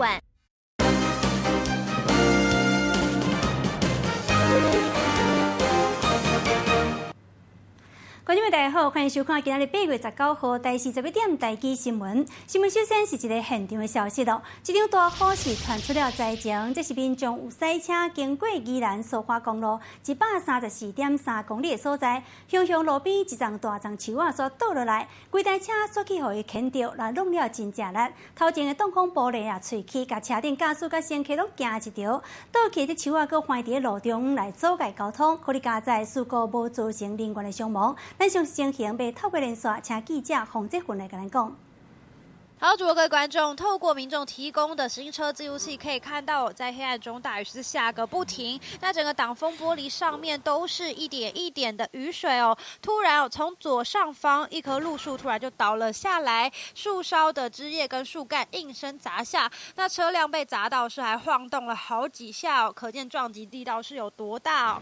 馆。觀眾朋友大家好，歡迎收看今仔日8月19號台視11點台記新聞。新聞首先是一個現場的消息咯，這場大雨是傳出了災情，這是民眾有駛車經過宜蘭蘇花公路134.3公里的所在，雄雄路邊一叢大叢樹仔煞倒落來，規台車煞去予伊牽著，來弄了真正力。頭前的擋風玻璃也碎去，共車頂駕駛佮乘客攏驚一著。倒去的這樹仔閣橫佇咧路中來阻礙交通，可能加載事故無造成人員的傷亡。咱上情形欲透過連線，請記者洪哲雲來共咱講。好，主播各位觀眾，透過民眾提供的行車記錄器可以看到，在黑暗中大雨是下個不停。那整個擋風玻璃上面都是一點一點的雨水哦。突然哦，從左上方一棵路樹突然就倒了下來，樹梢的枝葉跟樹幹應聲砸下，那車輛被砸到是還晃動了好幾下哦，可見撞擊力道是有多大哦。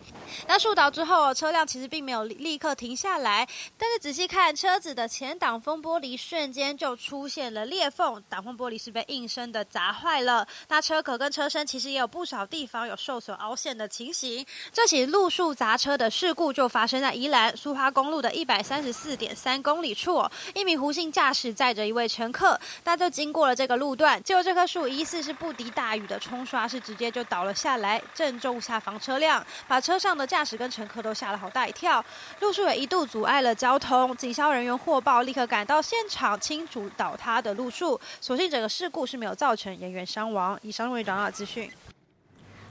那樹倒之後，車輛其實並沒有立刻停下來，但是仔細看車子的前擋風玻璃，瞬間就出現了裂縫，擋風玻璃是被應聲的砸壞了。那車殼跟車身其實也有不少地方有受損凹陷的情形。這起路樹砸車的事故就發生在宜蘭蘇花公路的134.3公里處，一名胡姓駕駛載着一位乘客，那就經過了這個路段，結果這棵樹疑似是不敵大雨的沖刷，是直接就倒了下來，正中下方車輛，把車上的駕駛跟乘客都嚇了好大一跳。路樹也一度阻礙了交通，警消人員獲報立刻趕到現場清除倒塌的路樹，所幸整個事故是沒有造成人員傷亡。以上為掌握資訊。予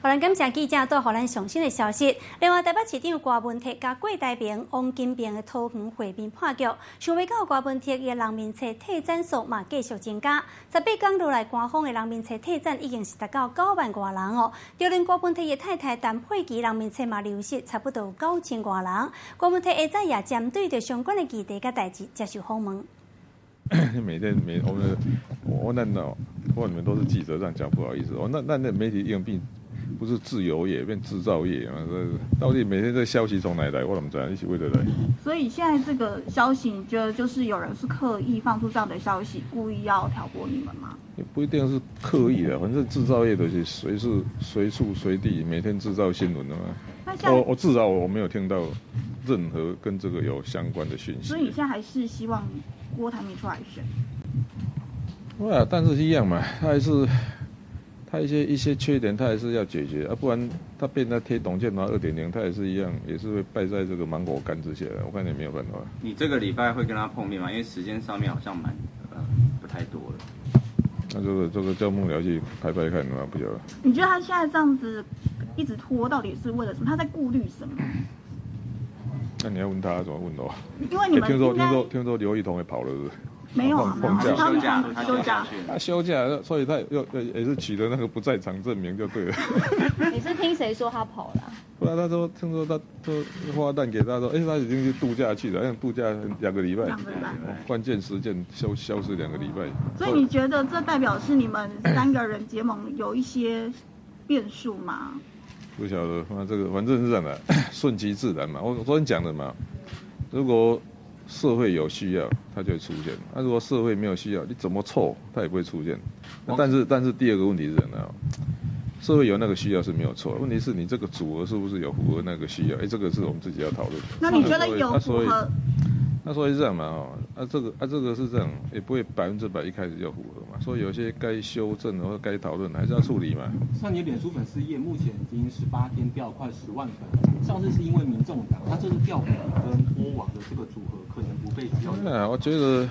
咱感謝記者帶予咱上新的消息。另外，台北市長柯文哲佮郭台銘、王金平的桃園會面破局，想袂到柯文哲的人面冊退讚數嘛繼續增加。18天落來，官方的人面冊退讚已經是達到9萬外人哦。就連柯文哲的太太陳佩琪人面冊嘛流失差不多9000外人。柯文哲下早也針對著相關的議題佮代誌接受訪問。每天每我們我那那，不過你們都是記者，這樣講不好意思。哦，那媒體應變不是自由業，變製造業嘛？到底每天這消息從哪來？我怎麼知道？你是為了來？所以現在這個消息，你覺得就是有人是刻意放出這樣的消息，故意要挑撥你們嗎？也不一定是刻意的，反正製造業都是隨時隨處隨地每天製造新聞的嘛。我至少我沒有聽到任何跟這個有相關的訊息。所以你現在還是希望郭台銘出來選？對啊，但是一樣嘛，他還是他一些缺點，他還是要解決啊，不然他變得貼董建華2.0，他也是一樣，也是會敗在這個芒果乾之下。我看你沒有辦法。你這個禮拜會跟他碰面嗎？因為時間上面好像蠻不太多了。那這個叫幕僚去拍拍看嘛，不曉得。你覺得他現在這樣子一直拖，到底是為了什麼？他在顧慮什麼？那你要問他，怎麼問我？因為你們聽說劉奕彤也跑了，是不是？沒有啊，放假，休假，休假。他休假，所以他又也是取得那個不在場證明就對了。你是聽誰說他跑了？不然他說，聽說他說發單給他說，哎，他已經去度假去了，度假2個禮拜，2個禮拜，關鍵時間消失2個禮拜。所以你覺得這代表是你們三個人結盟有一些變數嗎？不曉得，那這個反正是這樣的，順其自然嘛。我昨天講的嘛，如果社會有需要，它就會出現；那如果社會沒有需要，你怎麼湊，它也不會出現。但是第二個問題是什麼？社會有那個需要是沒有錯，問題是你這個組合是不是有符合那個需要？哎，這個是我們自己要討論。那你覺得有符合？那所以是這樣嘛？哦，啊這個是這樣，也不會100%一開始就符合嘛。所以有些該修正或者該討論還是要處理嘛。像你臉書粉絲頁目前已經18天掉快10萬粉，上次是因為民眾黨，他這次掉粉跟郭王的這個組合可能不被接受。那我覺得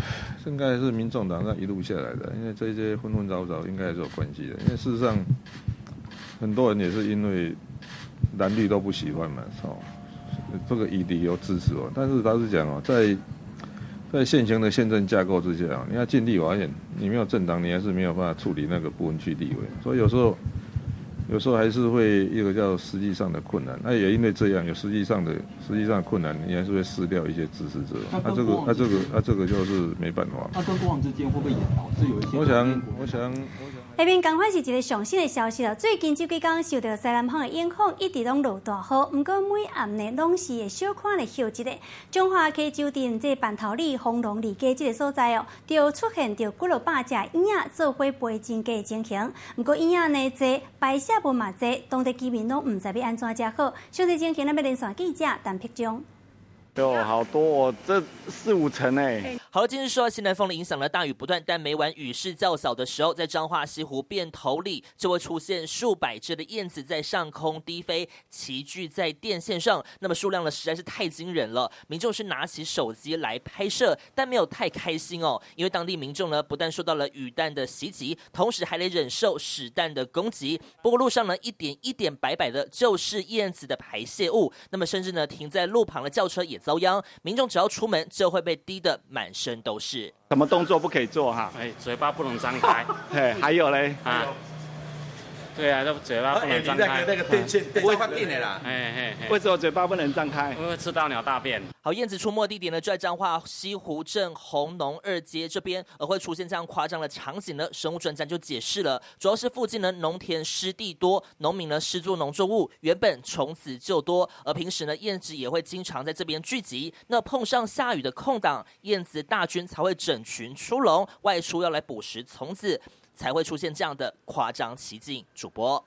應該是民眾黨那一路下來的，因為這些紛紛擾擾應該是有關係的。因為事實上，很多人也是因為藍綠都不喜歡嘛，哦，這個以理由支持哦。但是老實講哦，在現行的憲政架構之下，你要進立法院，你沒有政黨，你還是沒有辦法處理那個不分區立委。所以有時候還是會一個叫實際上的困難。那也因為這樣，有實際上的困難，你還是會失掉一些支持者。那這個就是沒辦法。那跟郭王之間會不會也導致有一些？我想。下面仝款是一个上新的消息了。最近這幾工受著西南風的影響，一直攏落大雨。毋過每暗呢，攏是會小可來歇一下。彰化溪州鎮這板頭里豐隆二街這个所在哦，就出現著幾落百隻燕仔做伙飛真濟的情形。毋過燕仔呢濟，排泄物嘛濟，當地居民攏毋知欲按怎才好。詳細情形，咱欲連線記者陳碧章。喲，好多哦，這四五層哎。好了，今日受到西南風的影響呢，大雨不斷，但每晚雨勢較小的時候，在彰化西湖變頭里就會出現數百隻的燕子在上空低飛，齊聚在電線上。那麼數量呢，實在是太驚人了。民眾是拿起手機來拍攝，但沒有太開心哦，因為當地民眾呢，不但受到了雨彈的襲擊，同時還得忍受屎蛋的攻擊。不過路上呢，一點一點白白的，就是燕子的排泄物。那麼甚至呢，停在路旁的轎車也遭殃，民眾只要出門就會被滴得滿身都是。什麼動作不可以做哈？哎，嘴巴不能張開。嘿，還有嘞？啊，對啊，這嘴巴不能張開。那個電線，電線電的啦。哎哎，為什麼嘴巴不能張開？因為吃到鳥大便。好，燕子出沒地點呢，就在彰化西湖鎮紅農二街這邊，而會出現這樣誇張的場景呢？生物專家就解釋了，主要是附近呢農田濕地多，農民呢施作農作物，原本蟲子就多，而平時呢燕子也會經常在這邊聚集。那碰上下雨的空檔，燕子大軍才會整群出籠外出要來捕食蟲子，才會出現這樣的誇張奇景。主播，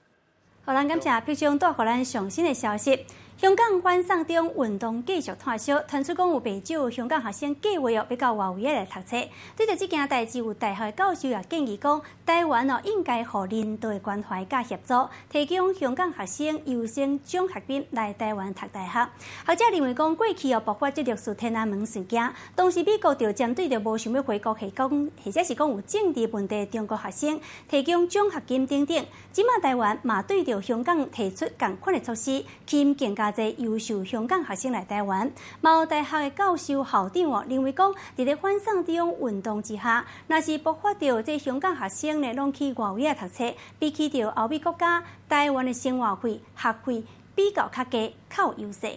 好，咱感謝碧章帶予咱上新的消息。香港反送中運動繼續湠燒，傳出講有袂少香港學生計劃哦，欲到外圍來讀冊。對著這件代誌，有大學教授也建議講，台灣哦應該予人道的關懷佮協助，提供香港學生優先獎學金來台灣讀大學。學者認為講，過去哦爆發這六四天安門事件，當時美國就針對著無想欲回國，或講或者是講有政治問題的中國學生提供獎學金等等。這馬台灣嘛對著香港提出仝款的措施，吸引更加濟優秀香港學生來台灣。嘛有大學的教授校長哦，認為講，佇咧反送中運動之下，若是爆發著這香港學生呢，攏去外圍來讀冊，比起著歐美國家，台灣的生活費、學費比較較低，較有優勢。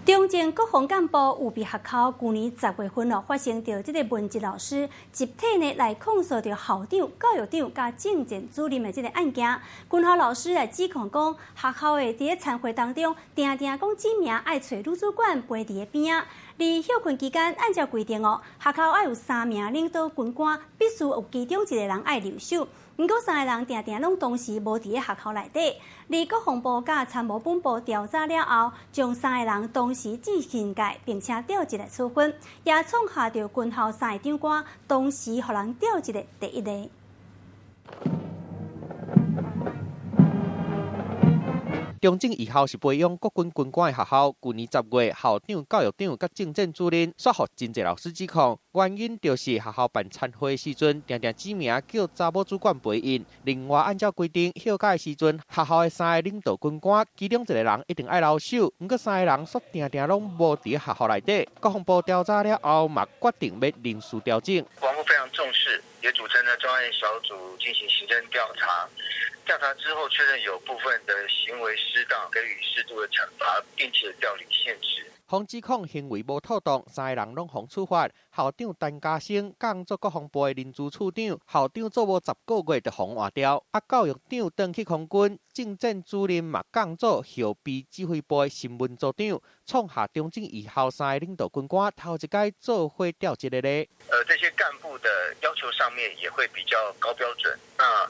中正國防幹部預備學校，舊年10月份哦，發生著這个文職老師集體呢來控訴著校長、教育長佮政戰主任的這个案件。軍校老師來指控講，學校的佇咧餐會當中，定定講指名愛揣女主管陪佇咧邊仔。佇歇睏期間，按照規定哦，學校愛有三名領導軍官，必須有其中一个人愛留守。毋過三个人定定攏同時無佇咧學校內底。而國防部佮參謀本部調查了後，將三个人同時記訓誡，並且調職來處分，也創下著軍校三个長官同時予人調職的第一例。中正義校是培養國軍軍官的學校。舊年10月，校長、教育長佮政戰主任煞予真濟老師指控，原因就是學校辦餐會時陣，定定指名叫查某主管陪𪜶。另外，按照規定，歇假的時陣，學校的三个領導軍官，其中一个人一定愛留守。毋過三个人煞定定攏無佇學校內底。國防部調查了後，嘛決定欲人事調整。國防部非常重視，也組成了專案小組進行行政調查。調查之後確認有部分的行為失當，給予適度的懲罰，並且調離現職。予指控行為無妥當，三個人攏予處罰。校長陳嘉生降做國防部的人資處長，校長做無10個月就予換掉。啊，教育長轉去空軍，政戰主任嘛降做後備指揮部的新聞組長，創下中正義校三个領導軍官頭一擺做伙調職的例。這些幹部的要求上面也會比較高標準。那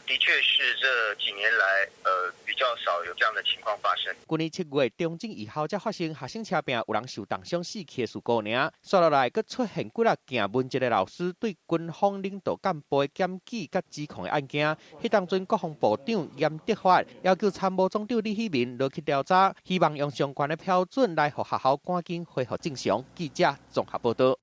的確是這幾年來，比較少有這樣的情況發生。去年7月，中正義校才發生學生車拚有人受重傷死去的事故爾，紲落來閣出現幾若件文職的老師對軍方領導幹部的檢舉佮指控的案件。彼當陣國防部長嚴德發要求參謀總長李喜明落去調查，希望用相關的標準來予學校趕緊恢復正常。記者綜合報導。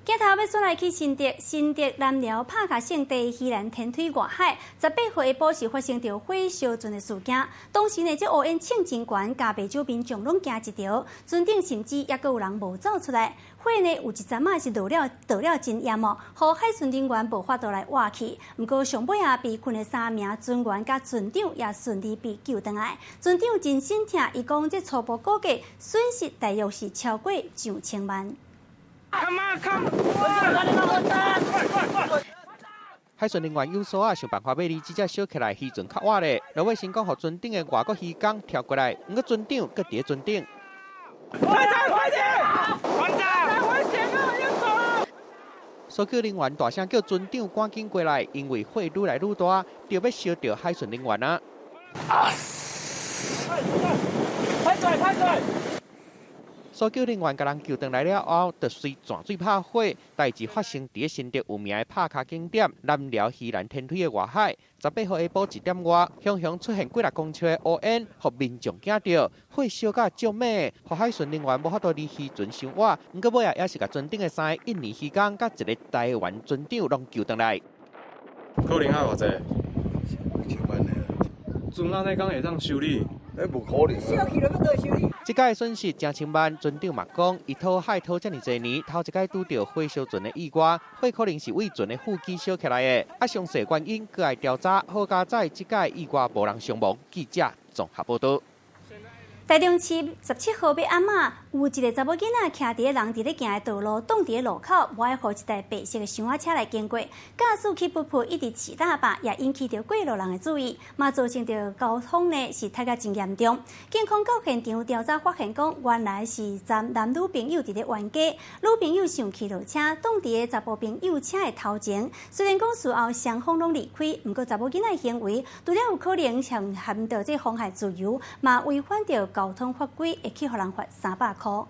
鏡頭欲轉來去新竹，新竹南寮拍卡聖地宜蘭天推外海，18號下晡是發生著火燒船的事件。當時呢，這烏煙衝真懸，加袂少民眾攏驚一著，船頂甚至猶閣有人無走出來。火呢有一陣仔是著了，著了真嚴哦，予海巡人員無法度來活去。毋過上尾仔被困的三名船員佮船長也順利被救轉來。船長真心疼，伊講這初步估計損失大約是超過上千萬。Come on, come！海巡人員有索仔想辦法欲離這隻燒起來漁船較倚咧，落尾成功予船頂的外國漁工跳過來，毋過船長閣佇咧船頂。船長快點！船長，危險啊！要走啊！搜救人員大聲叫船長趕緊過來，因為火愈來愈大，著欲燒著海巡人員啊！快轉！快轉！搜救人員共人救轉來了後，就隨泉水拍火。代誌發生佇咧新竹有名的拍跤景點南寮魚欄天梯的外海，18號下晡1點外，雄雄出現幾若公尺的烏煙，予民眾驚著。火燒甲足猛，予海巡人員無法度離漁船傷倚。毋過尾仔也是共船頂的三个印尼漁工佮一个台灣船長攏救轉來。可能愛偌濟？1000萬呢。船按呢敢會當修理？欸，無可能。燒去就欲倒修理。這擺損失成千萬，船長嘛講，伊討海討遮爾濟年，頭一擺拄著火燒船的意外，火可能是對船的副機燒起來的。啊，詳細原因閣愛調查。好佳哉，這擺意外無人傷亡。記者綜合報導。台中市17號欲暗仔，有一个查某囡仔徛佇咧人佇咧行的道路，擋佇咧路口，無愛予一台白色的箱仔車來經過，駕駛去噗噗一直飼喇叭，也引起著過路人的注意，嘛造成著交通呢是塞甲真嚴重。警方到現場調查發現，講原來是男女朋友佇咧冤家，女朋友生氣落車，擋佇咧查埔朋友車的頭前。雖然講事後雙方攏離開，毋過查某囡仔的行為，除了有可能涉嫌著這妨害自由，嘛違反著交通法規，會去予人罰300箍。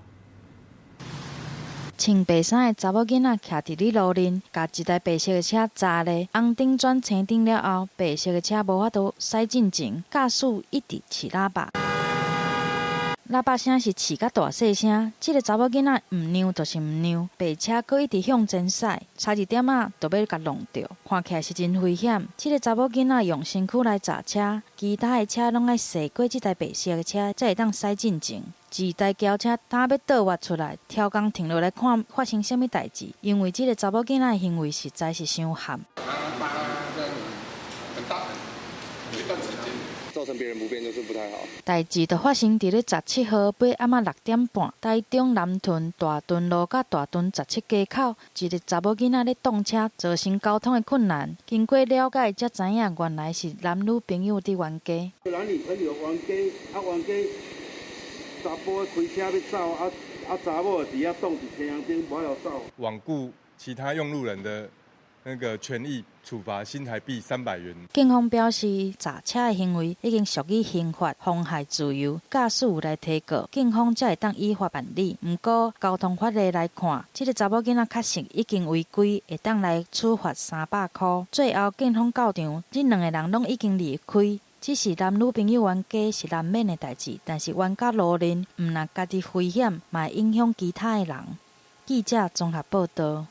穿白衫的查某囡仔徛佇咧路面，共一台白色的車軋咧，紅燈轉青燈了後，白色的車無法度駛進前，駕駛一直飼喇叭，喇叭聲是飼甲大細聲。這个查某囡仔毋讓就是毋讓，白車閣一直向前駛，差一點仔就欲共挵著，看起來是真危險。這个查某囡仔用身軀來閘車，其他的車攏愛駛過這台白色的車，才會當駛進前。一台轎車焦欲倒倚出來，超工停落來看發生啥物代誌，因為這个查某囡仔的行為實在是傷譀。造成別人不便就是不太好。代誌就發生佇咧17號欲暗仔6點半，台中南屯大屯路佮大屯17街口，一个查某囡仔咧擋車，造成交通的困難。經過了解才知影，原來是男女朋友佇冤家。男女朋友冤家，啊冤家，查埔開車欲走，啊啊查某佇遐擋佇青紅燈，無法走。罔顧其他用路人的那個權益，處罰新台幣300元。警方表示，閘車的行為已經屬於刑法妨害自由，駕駛有來提告，警方才會當依法辦理。毋過，交通法例來看，這个查某囡仔確實已經違規，會當來處罰300箍。最後，警方到場，這兩个人攏已經離開。只是男女朋友冤家是難免的代誌，但是冤家路面，毋但家己危險，嘛會影響其他的人。記者綜合報導。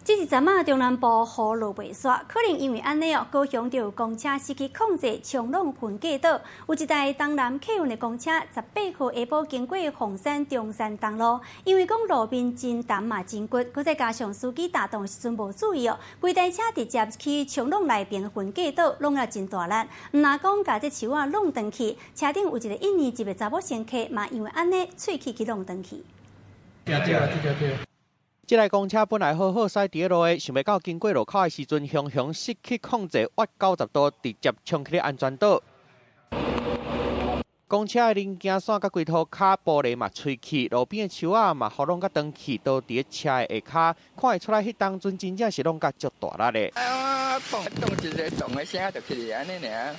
這一陣仔中南部雨落袂煞，可能因為按呢哦，高雄就有公車失去控制，衝挵分隔島。有一台東南客運的公車，18號下晡經過鳳山中山東路，因為講路面真澹嘛真骨，閣再加上司機踏檔時陣無注意哦，規台車直接去衝挵內爿分隔島，挵了真大力。毋但講共這樹仔挵斷去，車頂有一个一年級的查某乘客嘛，因為按呢喙齒去挵斷去。這台公車本來好好駛佇咧路的，想袂到經過路口的時陣，雄雄失去控制，倚90度直接衝去咧安全島。公車的零件線佮規塗跤玻璃嘛吹去，路邊的樹仔嘛予挵甲斷去，倒佇咧車的下跤，看會出來，彼當陣真正是挵甲足大力的。啊，嘣，動一个動的聲就起來按呢爾。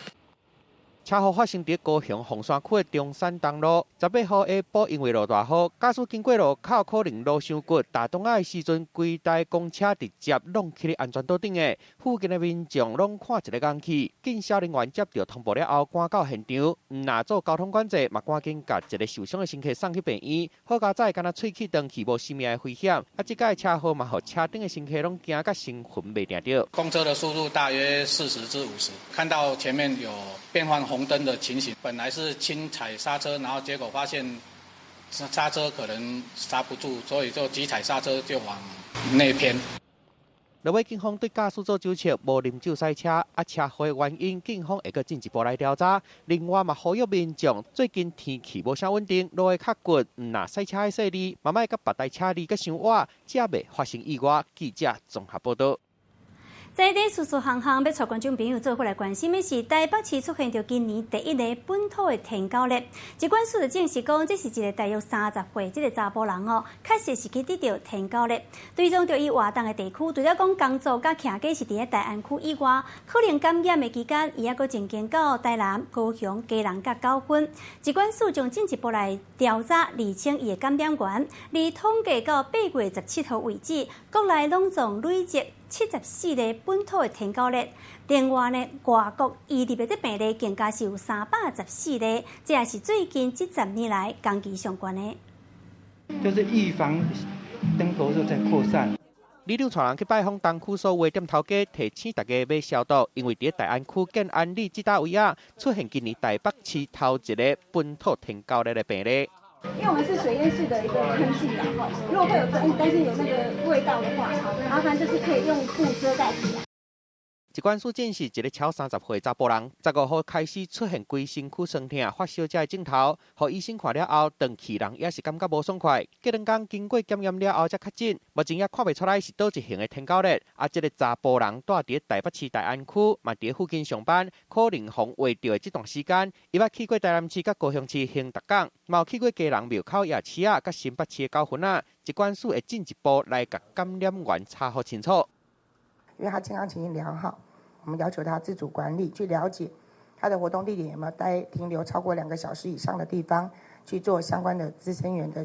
車禍發生佇高雄鳳山區的中山東路，18號下晡，因為落大雨，駕駛經過路口可能路傷骨，踏檔仔的時陣，規台公車直接挵去咧安全島頂的，附近的民眾攏看一个眼去。警消人員接著通報了後，趕到現場，毋但做交通管制，嘛趕緊共一个受傷的乘客送去病院。好佳哉，敢若喙齒斷去，無生命的危險。啊，這擺車禍嘛，予車頂的乘客攏驚甲神魂袂定著。公車的速度大約40至50，看到前面有變換紅燈的情形，本來是輕踩剎車，然後結果發現剎車可能剎不住，所以就急踩剎車就往內偏。落尾警方對駕駛做酒測，無啉酒駛車，啊車禍原因，警方會閣進一步來調查。另外嘛，呼籲民眾最近天氣無啥穩定，路會較滑，毋若駛車愛細膩，嘛莫佮別台車離閣傷倚，才袂發生意外。記者綜合報道。在這事事項項欲帶觀眾朋友做伙來關心的是，台北市出現著今年第一个本土的天狗熱。疾管署就證實講，這是一个大約30歲這个查埔人哦，確實是去得著天狗熱。追蹤著伊活動的地區，除了講工作佮徛家是佇咧大安區以外，可能感染的期間，伊猶閣曾經到台南、高雄、基隆佮九份。疾管署將進一步來調查釐清伊的感染源。而統計到8月17號為止，國內攏總累積74个本土的天狗熱，另外呢，外國移入的這病例更加是有314个，這也是最近這10年來同期上懸的。就是預防登革熱再擴散。里長帶人去拜訪東區所有店頭家，提醒大家欲消毒，因為佇大安區建安里這搭位仔出現今年台北市頭一个本土天狗熱的病例。因為我們是水煙式的一個噴劑啦，哈，如果會有擔心有那個味道的話，麻煩就是可以用布遮蓋起來。疾管署證實，一个超30歲查埔人，15號開始出現規身軀酸痛、發燒這个症頭，予醫生看了後，轉去人也是感覺無爽快。隔兩工經過檢驗了後才確診，目前也看袂出來是佗一型的天狗熱。啊，這个查埔人蹛佇台北市大安區，嘛佇附近上班，可能予畫著的這段時間，伊捌去過台南市佮高雄市興達港，嘛有去過基隆廟口夜市仔，佮新北市的九份仔。疾管署會進一步來共感染源查予清楚。因為他健康情形良好，我們要求他自主管理，去了解他的活動地點有沒有待停留超過2個小時以上的地方，去做相關的孳生源的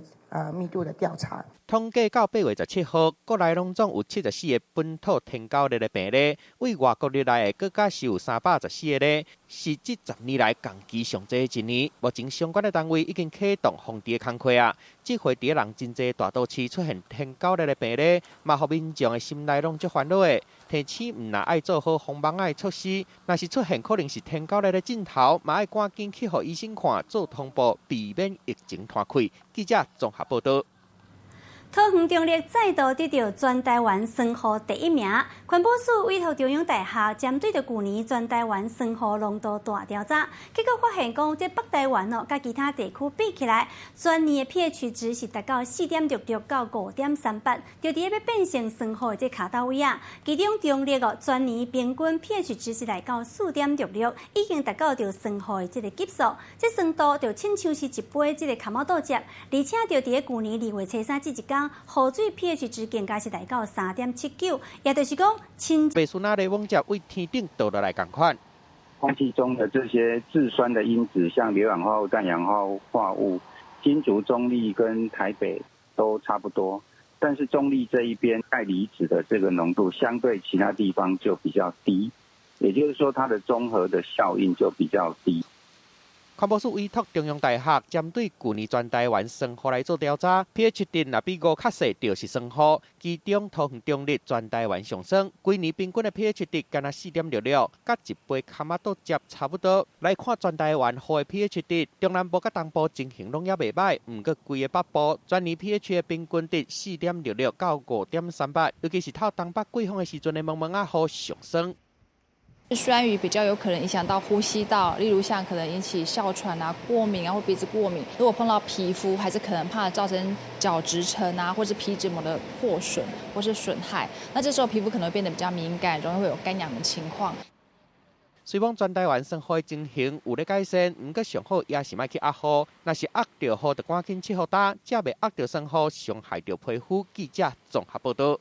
密度的調查。統計到8月17號，國內攏總有74個本土天狗熱的病例，對外國入來的閣加是有314個例，是這10年來同期上濟的一年。目前相關的單位已經啟動防治的工作啊。這回佇人真濟大都市出現天狗熱的病例，嘛予民眾的心內攏足煩惱的。提醒毋若愛做好防蚊仔的措施，若是出現可能是天狗熱的症頭，嘛愛趕緊去予醫生看，做通報，避免疫情傳開。記者綜合報道。桃園中壢再度得著全台灣酸雨第一名，環保署委託中央大學針對著舊年全台灣酸雨濃度大調查，結果發現講，這北台灣哦，佮其他地區比起來，全年的 pH 值是達到4.66到5.38，就佇咧欲變成酸雨的這跤頭位仔。其中中壢哦，全年平均 pH 值是來到4.66，已經達到著酸雨的這个級數。這酸度就親像是一杯這个跤毛豆汁，而且就佇咧舊年2月初三這一工，雨水 pH 值更加是來到3.79，也就是講，親。白孫仔咧往接對天頂倒落來仝款。空氣中的這些致酸的因子，像硫氧化物、氮氧化物，新竹、中壢跟台北都差不多，但是中壢這一邊鈣離子的這個濃度相對其他地方就比較低，也就是說它的綜合的效應就比較低。環保署委託中央大學針對舊年全台灣酸雨來做調查，pH 值若比5較細，就是酸雨。其中桃園中壢全台灣上酸，規年平均的 pH 值干焦4.66，佮一杯跤仔豆汁差不多。來看全台灣雨的 pH 值，中南部佮東部情形攏猶袂䆀，毋過規个北部全年 pH 的平均值4.66到5.38，尤其是透東北季風的時陣的毛毛仔雨上酸。酸雨比較有可能影響到呼吸道，例如像可能引起哮喘啊、過敏啊或鼻子過敏。如果碰到皮膚，還是可能怕造成角質層啊或是皮脂膜的破損或是損害。那這時候皮膚可能會變得比較敏感，容易會有乾癢的情況。雖講全台灣酸雨情形有咧改善，毋過上好也是莫去壓雨。若是壓著雨，就趕緊拭予焦，才袂壓著酸雨，傷害著皮膚。記者綜合報道。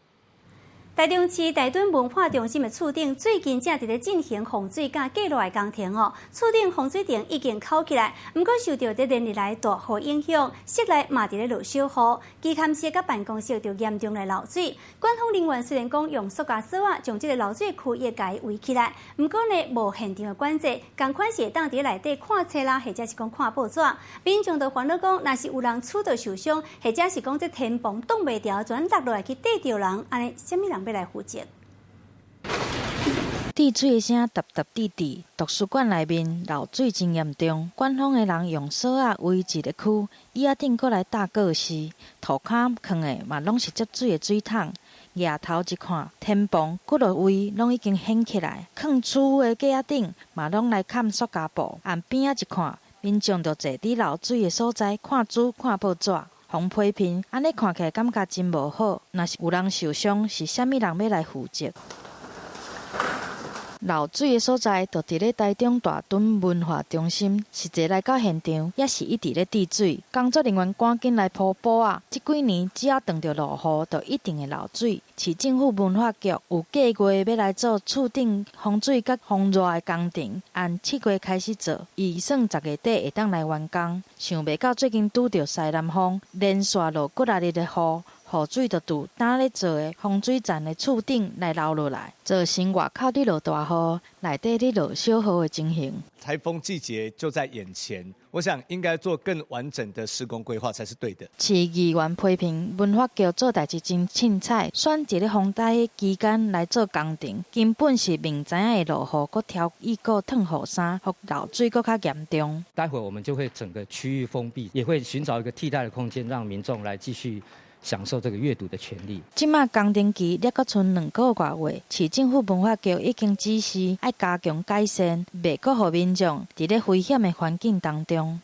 台中市大墩文化中心的厝頂最近正佇咧進行防水佮隔熱的工程哦。厝頂防水層已經扣起來，毋過受著這連日來大雨影響，室內嘛佇咧落小雨，機勘室佮辦公室就嚴重來漏水。管方人員雖然講用塑膠索仔將這个漏水區域共伊圍起來，毋過呢無現場的管制，仝款是會當佇內底看冊啦，或者是講看報紙。民眾就煩惱講，若是有人厝著受傷，或者是講這天棚擋袂牢，全落落來去硩著人，按呢啥物人欲來負責？滴水的聲沓沓滴滴，圖書館內面漏水真嚴重。管方的人用索仔圍一个區，椅仔頂閣來搭過絲，塗跤囥的嘛攏是積水的水桶。額頭一看，天棚幾落位攏已經掀起來，囥厝的架仔頂嘛攏來崁塑膠布。岸邊仔一看，民眾就坐佇漏水的所在看書、看報紙，予批評，按呢看起來感覺真無好。若是有人受傷，是啥物人欲來負責？漏水的所在就佇咧台中大墩文化中心，實際來到現場，也是一直咧滴水。工作人員趕緊來鋪布仔。這幾年只要碰著落雨，就一定會漏水。市政府文化局有計劃欲來做厝頂防水佮防熱的工程，按7月開始做，預算10月底會當來完工。想袂到最近拄著西南風，連續落幾仔日的雨。雨水就佇呾咧做的防水層的厝頂來流落來，造成外口咧落大雨，內底咧落小雨的情形。颱風季節就在眼前，我想應該做更完整的施工規劃才是對的。市議員批評文化局做代誌真凊彩，選一个風災期間來做工程，根本是明知影會落雨，閣挑一個褪雨衫，予漏水閣較嚴重。待會我們就會整個區域封閉，也會尋找一個替代的空間，讓民眾來繼續享受這個閱讀的權利。這馬工程期猶閣賰兩個外月，市政府文化局已經指示愛加強改善，袂閣予民眾佇咧危險的環境當中。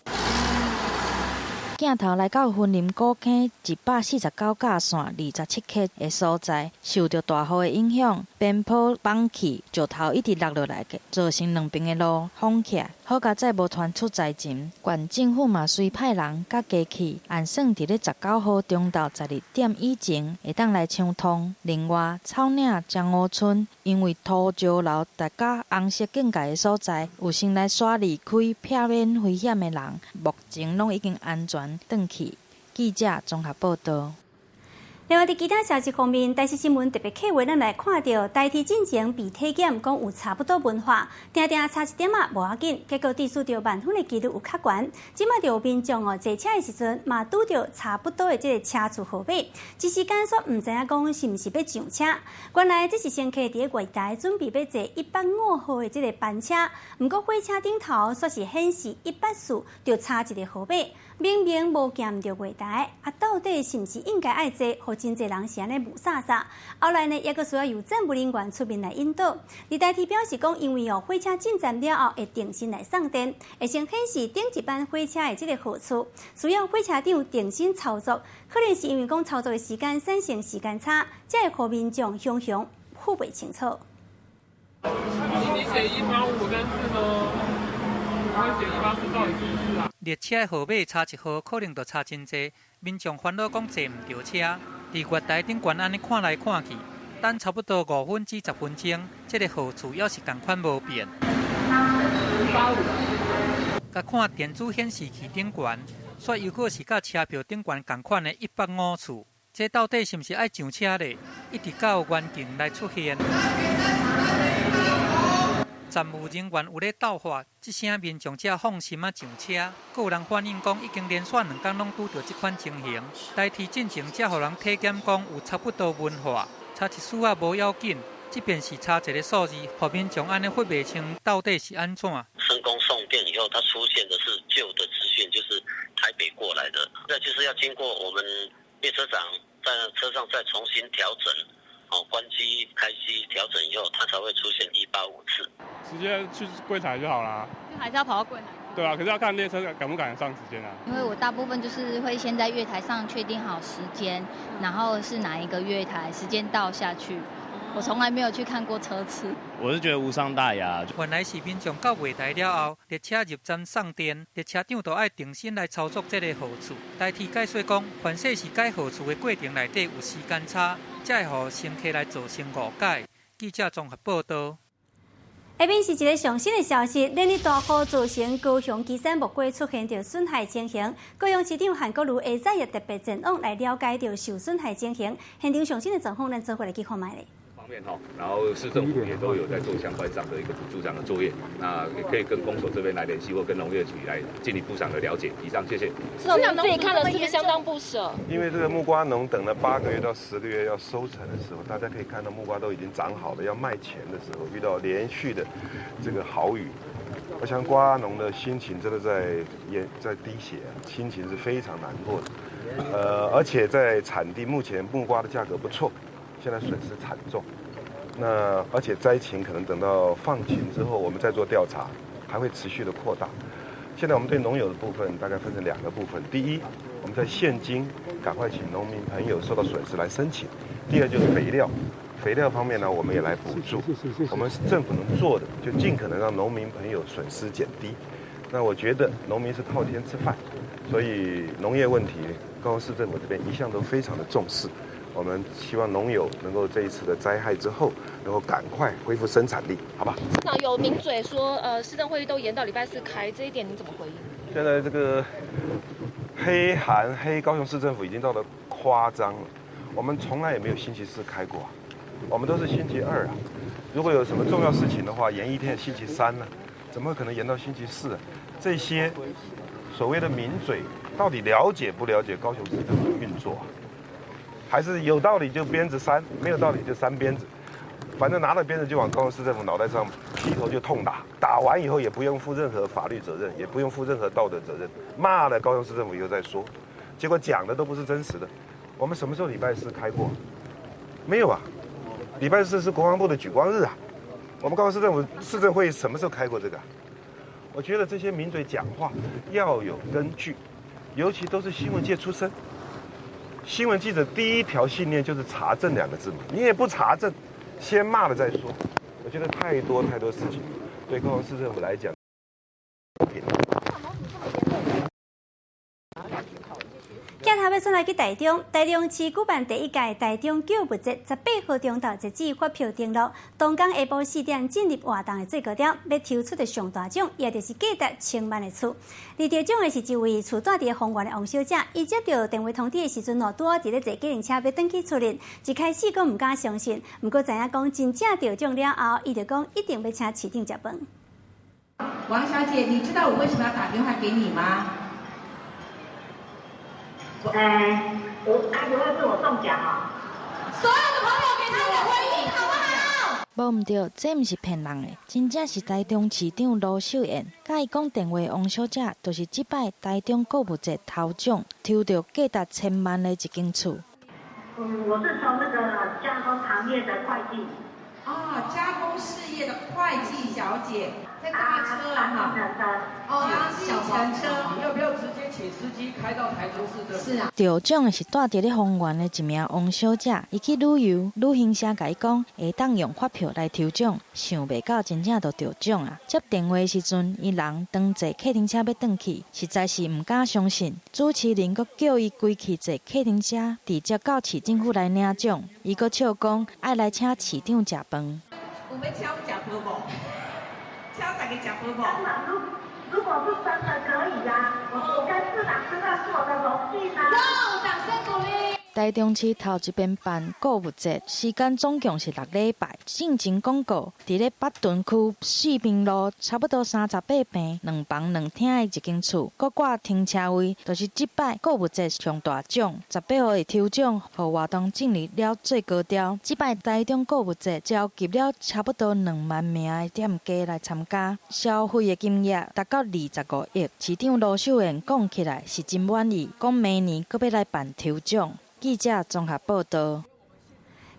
鏡頭來到雲林古坑149甲線27 K 的所在，受著大雨的影響，邊坡崩去，石頭一直落落來，造成兩邊的路封起來。好佳哉無傳出災情，縣政府嘛隨派人佮機器，按算佇咧19號中晝12點以前會當來搶通。另外，草嶺樟湖村因為土石流達到紅色警戒的所在，有先來徙離開，避免危險的人，目前攏已經安全轉去。記者綜合報道。另外，佇其他消息方面，台視新聞特別刻畫，咱來看著台鐵進前被體檢，講有差不多文化，定定差一點仔無要緊，結果致使著萬分的幾率有較懸。這馬就有民眾哦，坐車的時陣嘛拄著差不多的這个車次號碼，一時間煞毋知影講是毋是欲上車。原來這是乘客佇咧月台準備欲坐185號的這个班車，毋過火車頂頭煞是顯示184，就差一个號碼。明明無行毋著月台，啊，到底是毋是應該愛坐？予真濟人是按呢霧煞煞。後來呢，猶閣需要由站務人員出面來引導。而台鐵表示講，因為哦火車進站了後會重新來送電，會先顯示頂一班火車的這个號次，需要火車長重新操作。可能是因為講操作的時間產生時間差，才會予民眾雄雄分袂清楚。你寫185跟四嗎？我寫184到底是不是啊？列車號碼差一號，可能就差真濟。民眾煩惱講坐毋著車，佇月台頂懸按呢看來看去，等差不多5分至10分鐘，這个號次猶是仝款無變。共看電子顯示器頂懸，煞猶閣是佮車票頂懸仝款的105次，這到底是毋是愛上車咧？一直到原景來出現。站務人員有咧鬥法，這聲民眾才放心仔上車。閣有人反映講，已經連續兩工攏拄著這款情形。台鐵進前才予人體檢講有差不多文化，差一絲仔無要緊，這便是差一个數字，予民眾按呢分袂清到底是按怎。成功送電以後，它出現的是舊的資訊，就是台北過來的，那就是要經過我們列車長在車上再重新調整。哦，關機、開機調整以後，它才會出現185次。直接去櫃檯就好啦。就還是要跑到櫃檯。對啊，可是要看列車趕不趕得上時間啊。因為我大部分就是會先在月台上確定好時間，然後是哪一個月台，時間到下去。我從來沒有去看過車次。我是覺得無傷大雅。原來是民眾到月台了後，列車入站送電，列車長就愛重新來操作這个號次。台鐵解說講，凡勢是改號次的過程內底有時間差，才會予乘客來造成誤解。記者綜合報道。下面是一个上新的消息，連日大雨造成高雄旗山木瓜出現著損害情形。高雄市長韓國瑜下早也特別前往來了解著受損害情形。現場上新的狀況，咱做伙來去看覓咧。方面哈，然後市政府也都有在做相關上的一個補助上的作業，那也可以跟公所這邊來聯繫，或跟農業局來進一步上的了解。以上，謝謝。市長自己看了是不是相當不捨？因為這個木瓜農等了8個月到10個月要收成的時候，大家可以看到木瓜都已經長好了，要賣錢的時候，遇到連續的這個豪雨，我想瓜農的心情真的在滴血，心情是非常難過的。而且在產地目前木瓜的價格不錯。現在損失慘重。那而且災情可能等到放晴之後，我們再做調查，還會持續的擴大。現在我們對農友的部分大概分成兩個部分：第一，我們在現金趕快請農民朋友受到損失來申請；第二就是肥料，肥料方面呢，我們也來補助。我們政府能做的就盡可能讓農民朋友損失減低。那我覺得農民是靠天吃飯，所以農業問題，高雄市政府這邊一向都非常的重視。我們希望農友能夠這一次的災害之後，能夠趕快恢復生產力，好吧？市長有名嘴說，市政會議都延到禮拜四開，這一點你怎麼回應？現在這個黑韓黑高雄市政府已經到了誇張了，我們從來也沒有星期四開過，我們都是星期二啊。如果有什麼重要事情的話，延一天星期三呢？怎麼可能延到星期四啊？這些所謂的名嘴到底了解不了解高雄市政府的運作啊？還是有道理就鞭子扇，沒有道理就扇鞭子，反正拿了鞭子就往高雄市政府腦袋上劈頭就痛打，打完以後也不用負任何法律責任，也不用負任何道德責任，罵了高雄市政府以後再說，結果講的都不是真實的。我們什麼時候禮拜四開過？沒有啊，禮拜四是國防部的舉光日啊。我們高雄市政府市政會什麼時候開過這個？我覺得這些名嘴講話要有根據，尤其都是新聞界出身。新聞記者第一條信念就是查證兩個字嘛，你也不查證，先罵了再說。我覺得太多太多事情，對高雄市政府來講，不平。鏡頭欲轉來去台中，台中市舉辦第一屆台中購物節，18號中晝截止發票登錄。當天下晡4點進入活動的最高點，欲抽出的上大獎，也就是價值千萬的厝。而得獎的是一位厝住佇豐原的王小姐，伊接到電話通知的時陣哦，拄好佇咧坐計程車欲轉去厝裡，一開始閣毋敢相信，毋過知影講真正得獎了後，伊就講一定欲請市長食飯。王小姐，你知道我為什麼要打電話給你嗎？我該不會是我中獎啊！所有的朋友給他個回應，好不好？無毋對，這毋是騙人的，真正是台中市長盧秀燕。佮伊講電話，王小姐就是這擺台中購物節頭獎，抽著價值千萬的一間厝。我是從那個加工行業的會計。哦，加工事業的會計小姐在搭車哈。哦，搭計程車。你要不要直接請司機開到台中市政府？是啊。得獎的是住佇咧豐原的一名王小姐，伊去旅遊，旅行社共伊講會當用發票來抽獎，想袂到真正就得獎啊！接電話的時陣，伊人當坐客停車欲轉去，實在是毋敢相信。主持人閣叫伊規氣坐客停車，直接到市政府來領獎。伊閣笑講愛來請市長食飯。有欲請阮食飯無？請大家食飯無？如果是真的可以呀，我跟市長吃飯是我的榮幸啊！掌聲鼓勵。台中市頭一遍辦購物節，時間總共是6禮拜。進前廣告，佇咧北屯區四平路，差不多38坪2房2廳的一間厝，閣掛停車位，就是這擺購物節上大獎。18號的抽獎，予活動進入了最高潮。這擺台中購物節召集了差不多2萬名的店家來參加，消費的金額達到25億。市長盧秀燕講起來是真滿意，講明年閣欲來辦抽獎。記者綜合報道。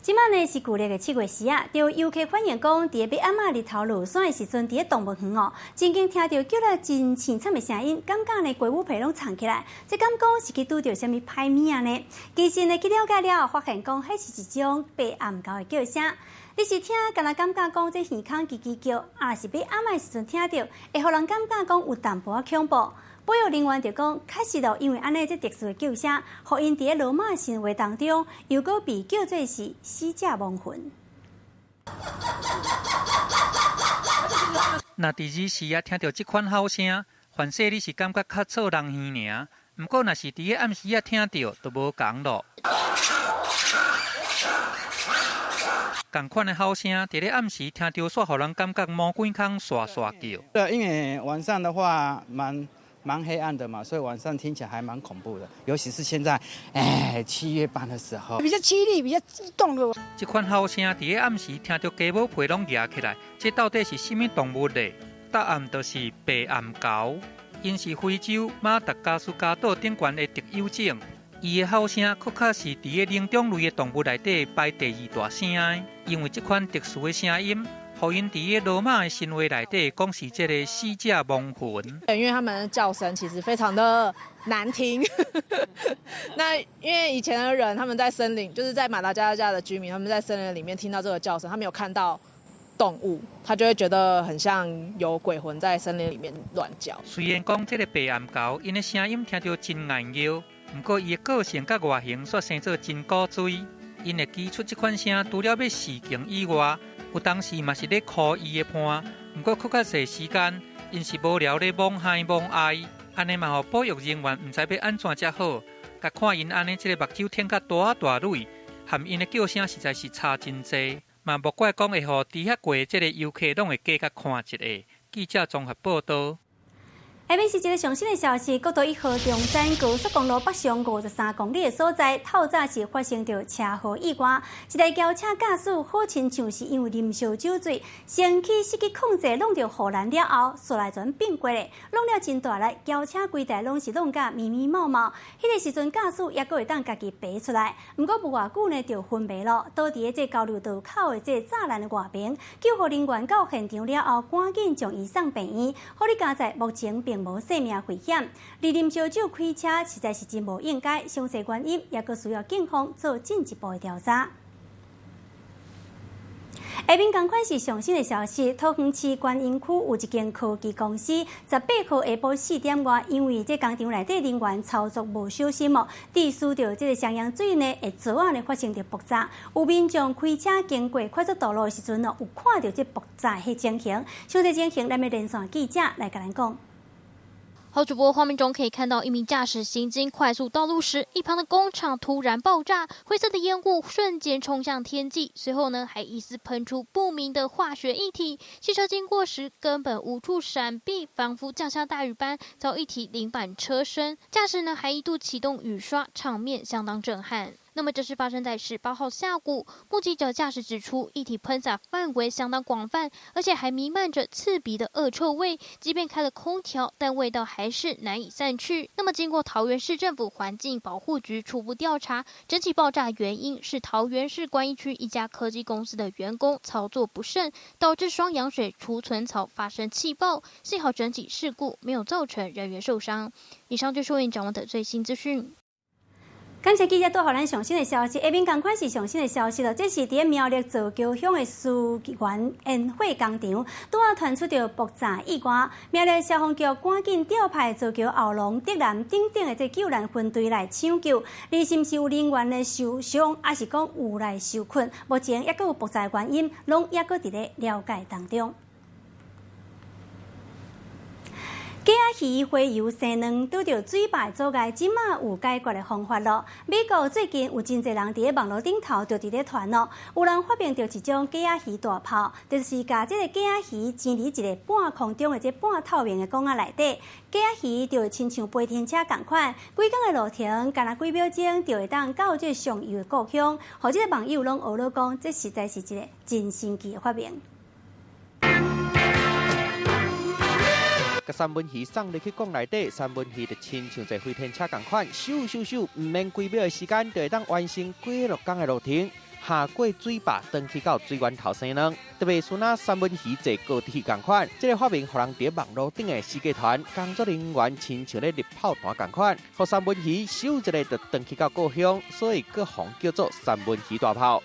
這擺呢是舊曆的7月時啊，就有遊客反映講，佇咧欲暗仔日頭落山的時陣，佇咧動物園哦，曾經聽著叫了真淒慘的聲音，感覺呢雞母皮攏藏起來，這敢講是去拄著啥物歹物仔呢？其實呢去了解了後，發現講彼是一種白頷鷁的叫聲。你是聽，敢若感覺講這耳孔吱吱叫，啊是欲暗仔的時陣聽著，會予人感覺講有淡薄仔恐怖。保育人員就講，確實咯，因為按呢這特殊的叫聲，予𪜶佇咧羅馬神話當中，又閣被叫做是死者亡魂。若佇日時啊聽著這款吼聲，凡勢你是感覺較做人耳爾。毋過若是佇咧暗時啊聽著，就無仝咯。仝款的吼聲，佇咧暗時聽著，煞予人感覺毛管孔沙沙叫。對，因為晚上的話，蠻黑暗的嘛，所以晚上聽起來還蠻恐怖的，尤其是現在，7月半的時候，比較淒厲，比較激動的。這款吼聲佇咧暗時聽著雞母皮攏蜈起來，這到底是啥物動物呢？答案就是白頷鷁，𪜶是非洲馬達加斯加島頂懸的特有種，伊的吼聲閣較是佇咧靈長類的動物內底排第二大聲的，因為這款特殊的聲音，予𪜶佇咧羅馬的神話內底講是這个死者亡魂。因為他們的叫聲其實非常的難聽。那因為以前的人他們在森林，就是在馬達加斯加的居民，他們在森林裡面聽到這個叫聲，他沒有看到動物，他就會覺得很像有鬼魂在森林裡面亂叫。雖然講這个白頷猴，𪜶的聲音聽著真硬拗。毋過伊的個性佮外形煞生做真古錐，𪜶會支出這款聲，除了欲示警以外，有當時嘛是咧箍伊的伴。毋過閣較濟時間，𪜶是無聊咧摸嗨摸哀，按呢嘛予保育人員毋知欲按怎才好。共看𪜶按呢，這个目睭挺甲大大蕊，和𪜶的叫聲實在是差真濟，嘛莫怪講會予佇遐過這个遊客攏會加共看一下。記者綜合報導。下面是一个上新的消息，國道一號中山高速公路北上53公里的所在，透早是發生著車禍意外，一台轎車駕駛好親像是因為啉燒酒醉，先去失去控制，挵著護欄了後，煞來轉變過來，弄了真大力，轎車規台攏是弄甲密密麻麻。彼个時陣駕駛猶閣會當家己爬出來，毋過無偌久呢就昏迷咯，倒佇咧這交流道口的這柵欄的外邊，救護人員到現場了後，趕緊將伊送病院。好佳哉目前並無性命危險。而啉燒酒開車實在是真無應該，詳細原因猶閣需要警方做進一步的調查。下面仝款是上新的消息，桃園市觀音區有一間科技公司，18號下晡4點外，因為這工廠內底人員操作無小心哦，致使著這个雙氧水呢，會槽仔呢發生著爆炸。有民眾開車經過快速道路的時陣哦，有看著這爆炸彼情形。詳細情形，咱欲連線記者來共咱講。好，主播畫面中可以看到一名駕駛行經快速道路時，一旁的工廠突然爆炸，灰色的煙霧瞬間衝向天際，隨後呢還疑似噴出不明的化學液體。汽車經過時根本無處閃避，仿佛降下大雨般，遭液體淋滿車身。駕駛呢還一度啟動雨刷，場面相當震撼。那麼這是發生在18號下午，目擊者駕駛指出，液體噴灑範圍相當廣泛，而且還彌漫着刺鼻的惡臭味。即便開了空調，但味道還是難以散去。那麼經過桃園市政府環境保護局初步調查，整起爆炸原因是桃園市觀音區一家科技公司的員工操作不慎，導致雙氧水儲存槽發生氣爆。幸好整起事故沒有造成人員受傷。以上就是為你掌握的最新資訊。感謝記者帶予咱上新的消息，下面仝款是上新的消息了。這是佇苗栗造橋鄉的思源煙火工廠，拄仔傳出著爆炸意外。苗栗消防局趕緊調派造橋後龍、竹南等等的這救難分隊來搶救。而是毋是有人員的受傷，抑是講有來受困？目前猶閣有爆炸原因，攏猶閣佇咧了解當中。雞仔魚洄游生卵，拄著水壩阻礙，這馬有解決的方法囉。美國最近有真濟人佇咧網路頂頭就佇咧傳囉，有人發明著一種雞仔魚大炮，就是共這个雞仔魚煎佇一个半空中的這半透明的管仔內底，雞仔魚就會親像飛天車仝款，幾工的路程，干焦幾秒鐘就會當到這上游的故鄉。予這个網友攏學咧講，這實在是一个真神奇的發明。共三文魚送入去管內底，三文魚就親像坐飛天車仝款，咻咻咻，毋免幾秒的時間就會當完成幾落工的路程，下過水壩，轉去到水源頭生卵。特別像若三文魚坐高鐵仝款，這个發明予人佇網路頂的世界傳，工作人員親像咧入炮彈仝款，予三文魚咻一下就轉去到故鄉，所以閣予叫做三文魚大炮。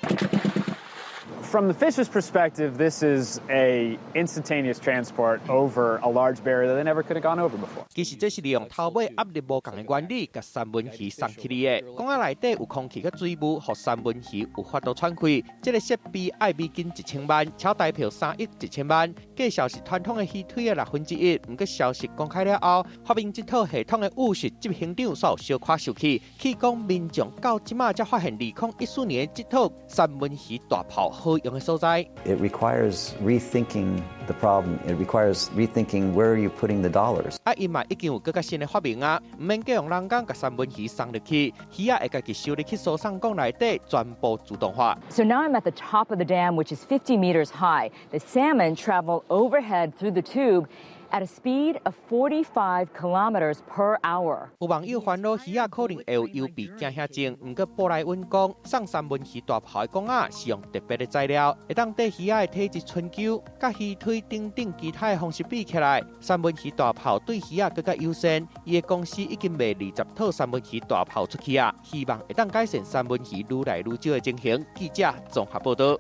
From the fish's perspective, this is a instantaneous transport over a large barrier that they never could have gone over before. 其實這是利用頭尾壓力無仝的原理，共三文魚送起來的。管仔內底有空氣佮水霧，予三文魚有法度喘氣。這个設備愛美金1000萬，超台票3億1千萬。價數是傳統的魚腿的1/6。毋過消息公開了後，發明這套系統的務實執行長煞有小可受氣，去講民眾到這馬才發現2014年這套三文魚大炮好用的所在。 It requires rethinking the problem. It requires rethinking where are you putting the dollars. 啊，𪜶嘛已經有閣較新的發明啊，毋免閣用人工共三文魚送入去，魚仔會家己收入去輸送管內底，全部自動化。 So now I'm at the top of the dam, which is 50 meters high. The salmon travel overhead through the tube at a speed of 45 kilometers per hour. 有網友煩惱魚仔可能會有幽閉驚嚇症，毋過布萊溫講，送三文魚大炮的管仔是用特別的材料，會當綴魚仔的體質春秋，佮魚腿等等其他的方式比起來，三文魚大炮對魚仔閣較友善。伊的公司已經賣20套三文魚大炮出去啊，希望會當改善三文魚愈來愈少的情形。記者綜合報道。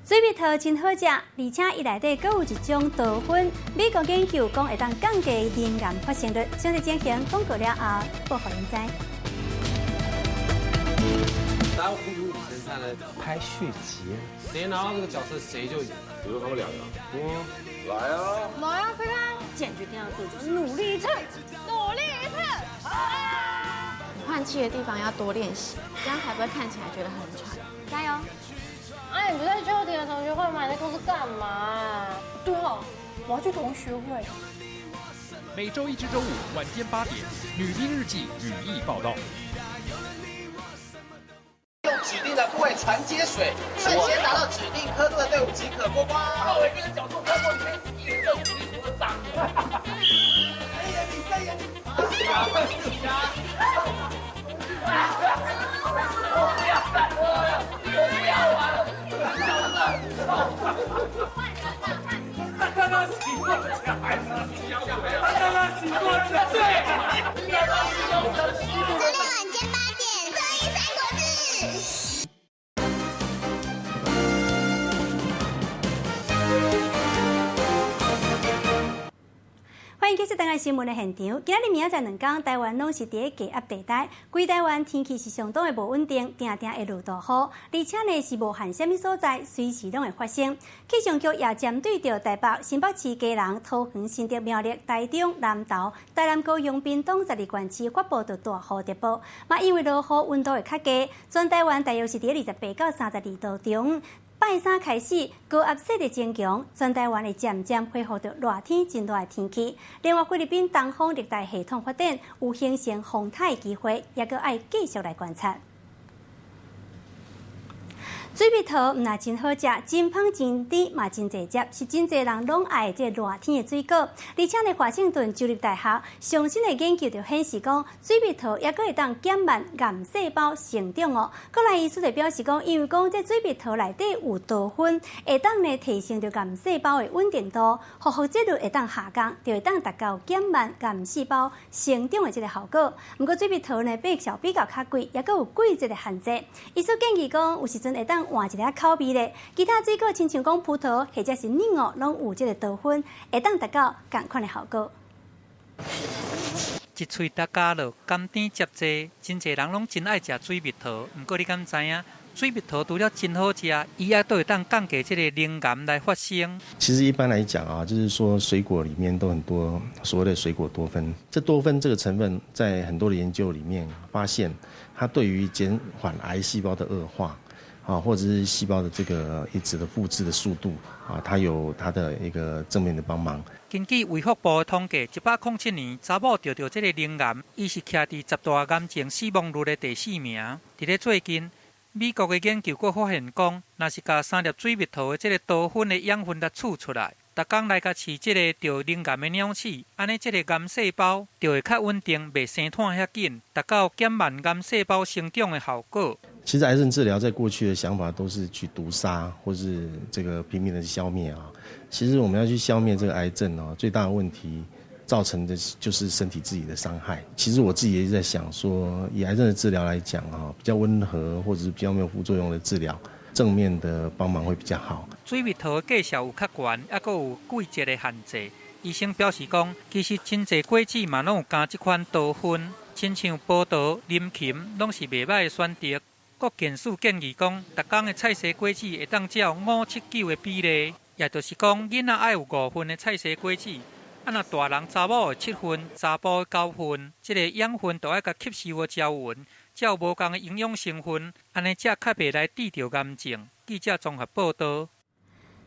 水蜜桃真好食，而且伊內底閣有一種多酚。美國研究講會當降低乳癌發生率。詳細情形廣告了後，報予您知。當糊塗女神上來拍續集，誰拿到這個角色誰就贏。比如他們兩個，來啊，來啊，飛開！堅決定要做，就努力一次，努力一次。換氣的地方要多練習，這樣才不會看起來覺得很喘。加油！哎，你不在秋田的同學會嗎？你在公司幹嘛？對哦，我要去同學會。每週一至週五晚間8點，《女兵日記》女藝報道。用指定的部位傳接水，率先達到指定刻度的隊伍即可過關。我一個人角度刻度裡面一人數一數的漲。三眼比三眼比。我不要再喝了，我不要玩了。他剛剛洗過腳，還是洗腳？他剛剛洗過腳，對。剛剛洗過腳。周六晚間8點，綜藝三國志。歡迎繼續轉來新聞的現場。今仔日明仔載兩天，台灣攏是佇咧低壓地帶，規台灣天氣是相當的無穩定，定定會落大雨，而且呢是無限啥物所在，隨時攏會發生。氣象局也針對著台北、新北市、基隆、桃園、新竹、苗栗、台中、南投、台南、高雄、屏東12縣市發布著大雨特報。嘛，因為落雨溫度會較低，全台灣大約是佇咧28到32度中。拜三開始，高壓勢力增強，全台灣會漸漸恢復到熱天真熱的天氣。另外，菲律賓東風熱帶系統發展，有形成風颱的機會，也閣愛繼續來觀察。水蜜桃毋但真好食，真芳真甜嘛真濟汁，是真濟人攏愛的這熱天的水果。而且呢，華盛頓州立大學上新的研究就顯示講，水蜜桃猶閣會當減慢癌細胞成長哦。閣來醫師就表示講，因為講這水蜜桃內底有多酚，會當呢提升著癌細胞的穩定度，復活節率會當下降，就會當達到減慢癌細胞成長的這個效果。毋過水蜜桃呢，變相比較較貴，猶閣有季節的限制。醫師建議講，有時陣會當換一个口味咧，其他水果親像講葡萄或者是檸檬，攏有這個多酚，會當達到仝款的效果。一喙大家樂，甘甜汁濟，真濟人攏真愛食水蜜桃。毋過你敢知影，水蜜桃除了真好食，伊也都會當降低這個乳癌來發生。其實一般來講啊，就是說水果裡面都很多所謂的水果多酚，這多酚這個成分在很多的研究裡面發現，它對於減緩癌細胞的惡化。啊，或者是細胞的這個一直的複製的速度啊，它有它的一個正面的幫忙。根據衛福部的統計，107年查某得著這個乳癌，伊是徛佇10大癌症死亡率的第4名。佇咧最近，美國的研究閣發現講，若是共3粒水蜜桃的這個多酚的養分來取出來，逐工來共飼這個得乳癌的鳥鼠，按呢這個癌細胞就會較穩定，袂生湠遐緊，達到減慢癌細胞生長的效果。其實癌症治療在過去的想法都是去毒殺，或是這個拼命的去消滅啊。其實我們要去消滅這個癌症哦，最大的問題造成的就是身體自己的傷害。其實我自己也在想說，以癌症的治療來講啊，比較溫和或者是比較沒有副作用的治療，正面的幫忙會比較好。水蜜桃的價數有較懸，猶閣有季節的限制。醫生表示講，其實真濟果子嘛攏有加這款多酚，親像葡萄、林芹，攏是袂䆀的選擇。國健署建議講，逐工的菜蔬果子會當照5、7、9的比例，也就是講，囡仔愛有5份的菜蔬果子，啊，若大人查某的7份，查埔的9份，這個養分就愛共吸收予均勻，才有無仝的營養成分，按呢才較袂來得著癌症。記者綜合報道。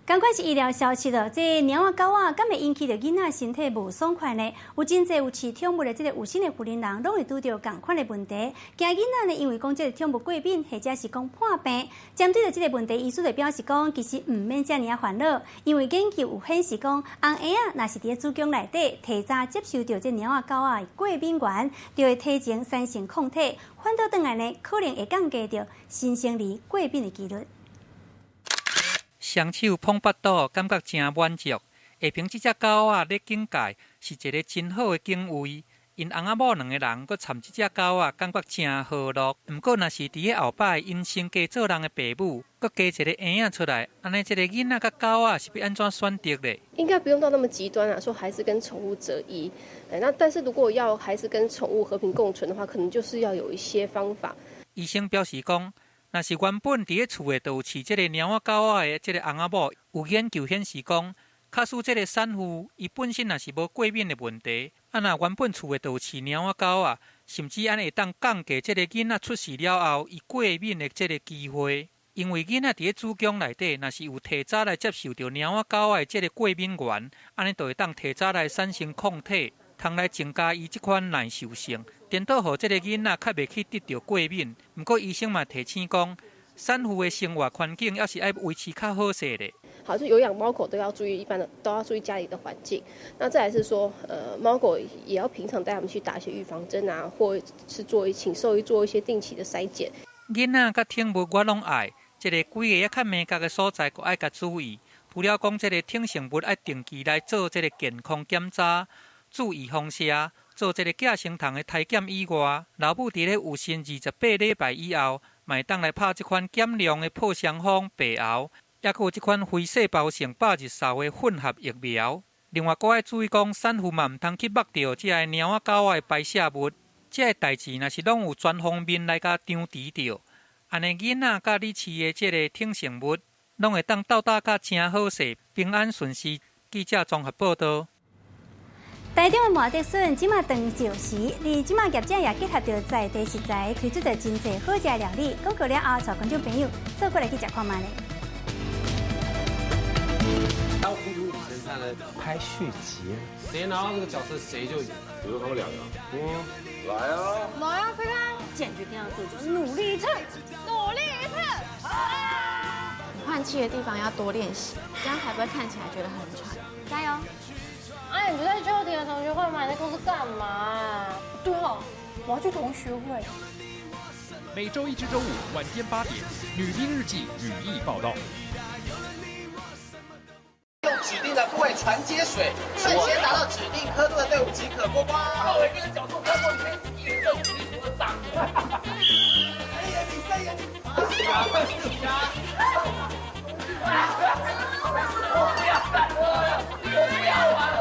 仝款是醫療消息咯，這貓仔狗仔敢會引起著囡仔身體無爽快呢？有真濟有飼寵物的這个有心的婦人人，攏會拄著仝款的問題。驚囡仔呢，因為講這个寵物過敏，或者是講破病。針對著這个問題，醫師就表示講，其實毋免遮爾仔煩惱，因為研究有顯示講，紅嬰仔若是佇咧子宮內底提早接受著這貓仔狗仔的過敏原，就會提前產生抗體，反倒轉來呢，可能會降低著新生兒過敏的幾率。雙手捧腹肚，感覺誠滿足。下爿這隻狗仔咧警戒，是一个真好的警衛。𪜶翁仔某兩个人閣摻這隻狗仔，感覺誠和樂。毋過，若是佇咧後擺𪜶先加做人的爸母，閣加一个嬰仔出來，按呢這个囡仔佮狗仔是欲按怎選擇咧？應該不用到那麼極端啊，說孩子跟寵物擇一。那但是如果要孩子跟寵物和平共存的話，可能就是要有一些方法。醫生表示講，若是原本佇咧厝內就有飼這个貓仔狗仔的這个翁仔某，有研究顯示講，假使這个產婦伊本身若是無過敏的問題，啊若原本厝內就有飼貓仔狗仔，甚至按呢會當降低這个囡仔出世了後伊過敏的這个機會。因為囡仔佇咧子宮內底，若是有提早來接受著貓仔狗仔的這个過敏原，按呢就會當提早來產生抗體，通來增加伊這款耐受性，顛倒予這个囡仔較袂去得著過敏。毋過醫生嘛提醒講，產婦的生活環境猶是愛維持較好勢咧。好，就有養貓狗都要注意，一般的都要注意家裡的環境。那再來是說，貓狗也要平常帶他們去打一些預防針啊，或是做請獸醫做一些定期的篩檢。囡仔佮寵物我攏愛，這个幾个猶較敏感的所在，閣愛共注意。除了講這个寵生物愛定期來做這个健康檢查，注意放射，做這个寄生蟲的篩檢以外，老母佇咧有身28禮拜以後，嘛會當來拍這款減量的破傷風、白喉，猶閣有這款非細胞性百日嗽的混合疫苗。另外，閣愛注意講，產婦嘛毋通去摸著這个貓仔狗仔的排泄物。這个代誌若是攏有全方面來共張持著，按呢囡仔佮你飼的這个寵生物，攏會當鬥膽甲誠好勢，平安順遂。記者綜合報導。台中的麻竹筍這馬當造時，而這馬業者也結合著在地食材，推出著真濟好食的料理。廣告了後，帶觀眾朋友做伙來去食看覓咧。當糊塗女神上來拍續集，誰拿到這個角色，誰就贏。比如他們兩個，來啊！來啊，飛開！堅決定要做，就努力一次，努力一次。換氣的地方要多練習，這樣才不會看起來覺得很喘。加油！哎，你不在秋田的同學會嗎？你在公司幹嘛？對哦，我要去同學會。每週一至週五晚間8點，《女兵日記》語義報道。用指定的部位傳接水，率先達到指定刻度的隊伍即可過關。我一個角色刻度裡面一人都一個掌。我不要了，我不要玩了。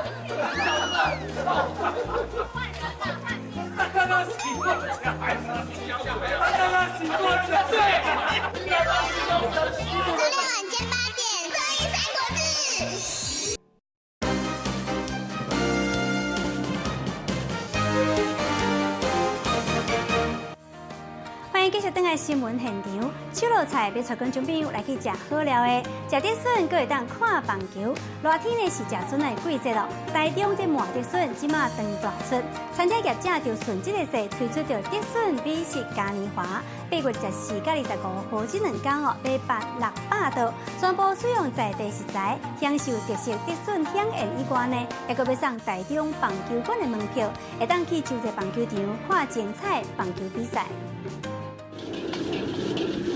他剛剛洗過腳，他剛剛洗過腳，對。周六晚間8點，綜藝三國志。歡迎繼續轉來新聞現場，手路菜欲帶觀眾朋友來去食好料的，食竹筍閣會當看棒球。熱天呢是食筍的季節咯，台中這麻竹筍這馬當大出，餐廳業者就順這个勢推出著竹筍美食嘉年華，8月14佮25號這兩天哦，欲辦600桌，全部使用在地食材，享受特色竹筍饗宴以外呢，猶閣欲送台中棒球館的門票，會當去洲際棒球場看精彩棒球比賽。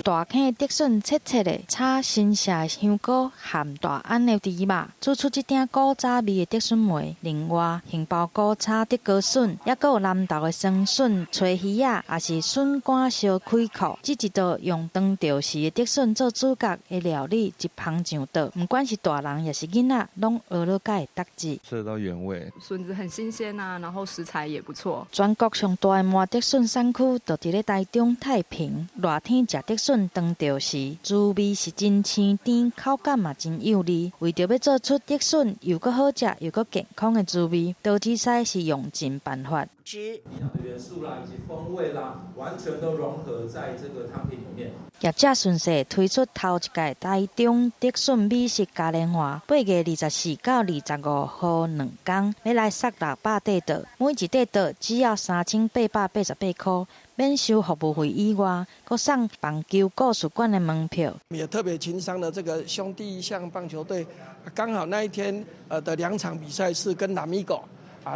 大坑竹筍切切的，炒新鮮的香菇含大安的豬肉，煮出這鼎古早味的竹筍糜。另外，杏鮑菇炒竹篙筍，猶閣有南投的酸筍炊魚仔，也是筍乾燒開口。這一道用當著時的竹筍做主角的料理，一捧上桌，不管是大人抑是囡仔，攏學了佮會得志。吃得到原味，筍子很新鮮啊，然後食材也不錯。全國上大的麻竹筍產區，就佇咧台中太平。熱天食竹筍當著時，滋味是真鮮甜，口感嘛真幼膩。為著欲做出竹筍又閣好食又閣健康的滋味，多子師是用盡辦法。營養的元素啦，以及風味啦，完全都融合在這個湯品裡面。業者順勢推出頭一屆台中竹筍美食嘉年華，8月24到25號2天，欲來殺600塊桌，每一塊桌只要3888塊，免收服務費以外，閣送棒球故事館的門票。也特別情商的這個兄弟象棒球隊，剛好那一天的兩場比賽是跟拉米狗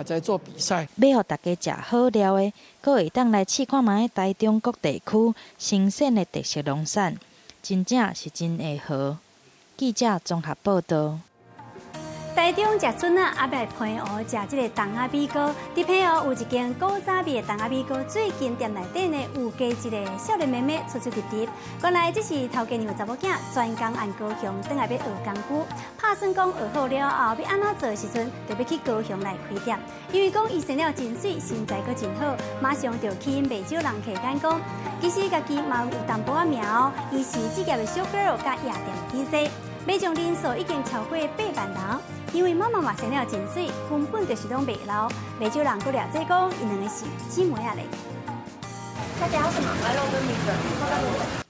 在做比賽，欲予大家食好料的，閣會當來試看覓台中各地區新鮮的特色農產，真正是真會好。記者綜合報道。台中食筍仔，猶欲來澎湖食這个糭仔米糕。佇澎湖有一間古早味的糭仔米糕，最近店內底呢有加一个少年妹妹出出入入。原來這是頭家娘的查某囝，專工按高雄轉來欲學功夫，拍算講學好了後欲按怎做的時陣，就欲去高雄來開店。因為講伊生了真媠，身材閣真好，馬上就吸引袂少人客眼光。其實家己嘛有淡薄仔名哦，伊是職業的 show girl 佮夜店 DJ，買場人數已經超過8萬人。因為媽媽嘛生了真媠，根本就是攏袂老，袂少人閣掠做講，𪜶兩个是姊妹仔咧。大家要什麼？白肉跟米粉。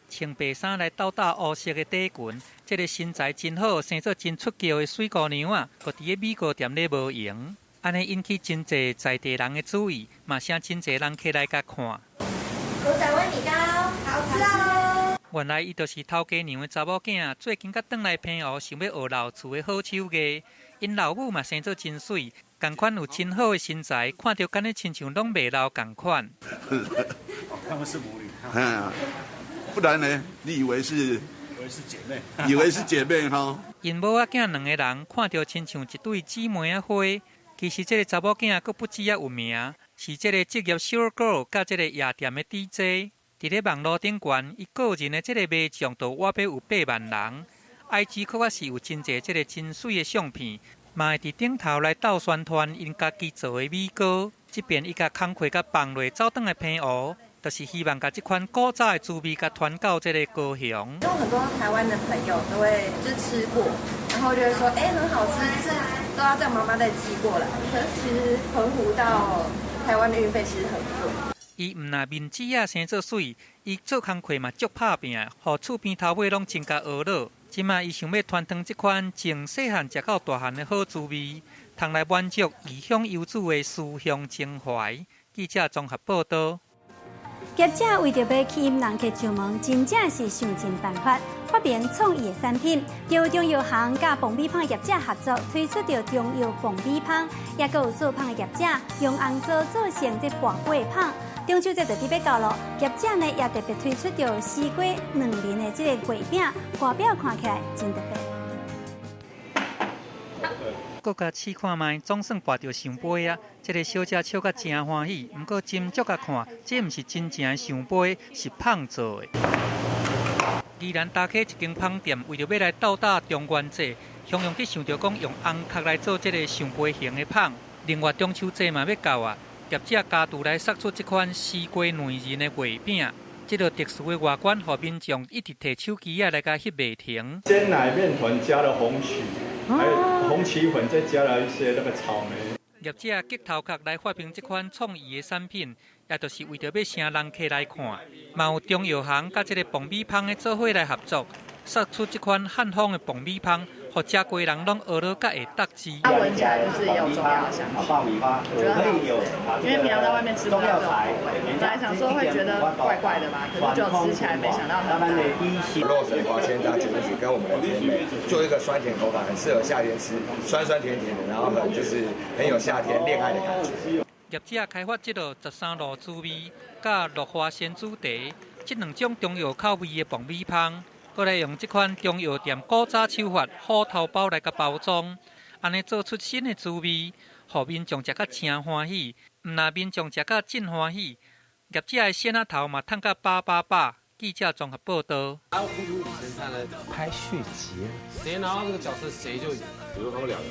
穿白衫來鬥搭烏色的短裙，這个身材真好，生做真出潲的媠姑娘啊，閣佇咧米糕店咧無閒，按呢引起真濟在地人的注意，嘛請真濟人客來共看。古早味米糕，好吃哦！原來伊就是頭家娘的查某囝，最近才轉來澎湖，想欲學老厝的好手藝。𪜶老母嘛生做真媠，仝款有真好的身材，看著敢若親像攏袂老仝款。他們是母女。不然呢？你以為是？以為是姐妹。以為是姐妹哈。𪜶母仔囝兩个人看著親像一對姊妹仔花，其實這个查某囝閣不止遐有名，是這个職業 show girl 佮這个夜店的 DJ。佇咧網路頂懸，伊個人的這个迷眾就倚欲有8萬人。IG 閣較是有真濟這个真媠的相片，嘛會佇頂頭來鬥宣傳𪜶家己做的米糕。這遍伊共工課共放落，走轉來澎湖，就是希望共這款古早的滋味共傳到這个高雄。因為很多台灣的朋友都會就吃過，然後就會說，欸，很好吃，就是都要叫媽媽再寄過來。可是其實澎湖到台灣的運費其實很貴。伊毋但面子仔生做媠，伊做工課嘛足拍拚，予厝邊頭尾攏真共呵咾。這馬伊想欲傳承這款從細漢食到大漢的好滋味，通來滿足異鄉遊子的思鄉情懷。記者綜合報道。業者為著欲吸引人客上門，真正是想盡辦法發明創意的產品。有中藥行佮爆米香業者合作推出著中藥爆米香，也閣有做麭的業者用紅棗做成這跋粿麭。中秋節就佇欲到囉，業者呢也特別推出著絲瓜卵仁的這个月餅，外表看起來真特別。閣共試看覓，總算跋著聖杯啊！這个小姐笑甲誠歡喜，毋過斟酌共看，這毋是真正的聖杯，是麭做的。宜蘭大溪一間麭店，為著欲來鬥搭中元節，雄雄去想著講用紅殼來做這个聖杯形的麭。另外中秋節嘛欲到啊，業者加注來殺出這款絲瓜卵仁的月餅，這个特殊的外觀，予民眾一直提手機仔來共翕袂停。鮮奶麵團加了紅曲，還有紅曲粉，再加了一些那個草莓。業者激頭殼來發明這款創意的產品，也就是為著欲請人客來看。嘛有中藥行佮這个爆米香的做伙來合作，殺出這款漢風的爆米香，予食過人攏呵咾佮會觸舌。它聞起來就是有中藥香氣，我覺得很好吃，因為平常在外面吃不到這種口味。本來想說會覺得怪怪的吧，可是就吃起來沒想到很搭。洛神花鮮榨橘子跟我們的甜梅做一個酸甜口感，很適合夏天吃，酸酸甜甜的，然後很就是很有夏天戀愛的感覺。業者開發這个13路滋味佮落花仙子茶這兩種中藥口味的爆米香，閣來用這款中藥店古早手法虎頭包來共包裝，按呢做出新的滋味，予民眾食甲誠歡喜。毋但民眾食甲真歡喜，業者的線仔頭嘛趁甲飽飽飽。記者綜合報道。拍續集，誰拿到這個角色，誰就贏。比如他們兩個，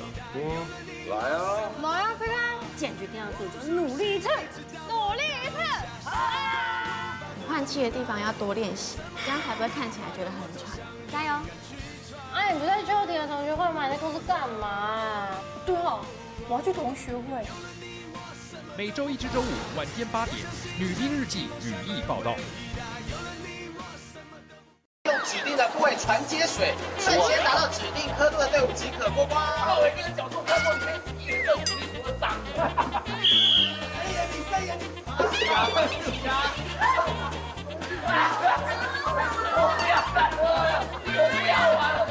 來啊！來啊，飛開！堅決定要做，就努力一次，努力一次。換氣的地方要多練習，這樣才不會看起來覺得很喘。加油！哎，你不在秋田的同學會嗎？你在公司幹嘛？對哦，我要去同學會。每週一至週五晚間8點，《女兵日記》語義報道。定的部位传接水，率先达到指定刻度的队伍即可过关。那我跟讲说，观众里面一人就一多脏。哎呀，你三呀，你我不要再喝了，我不要玩了，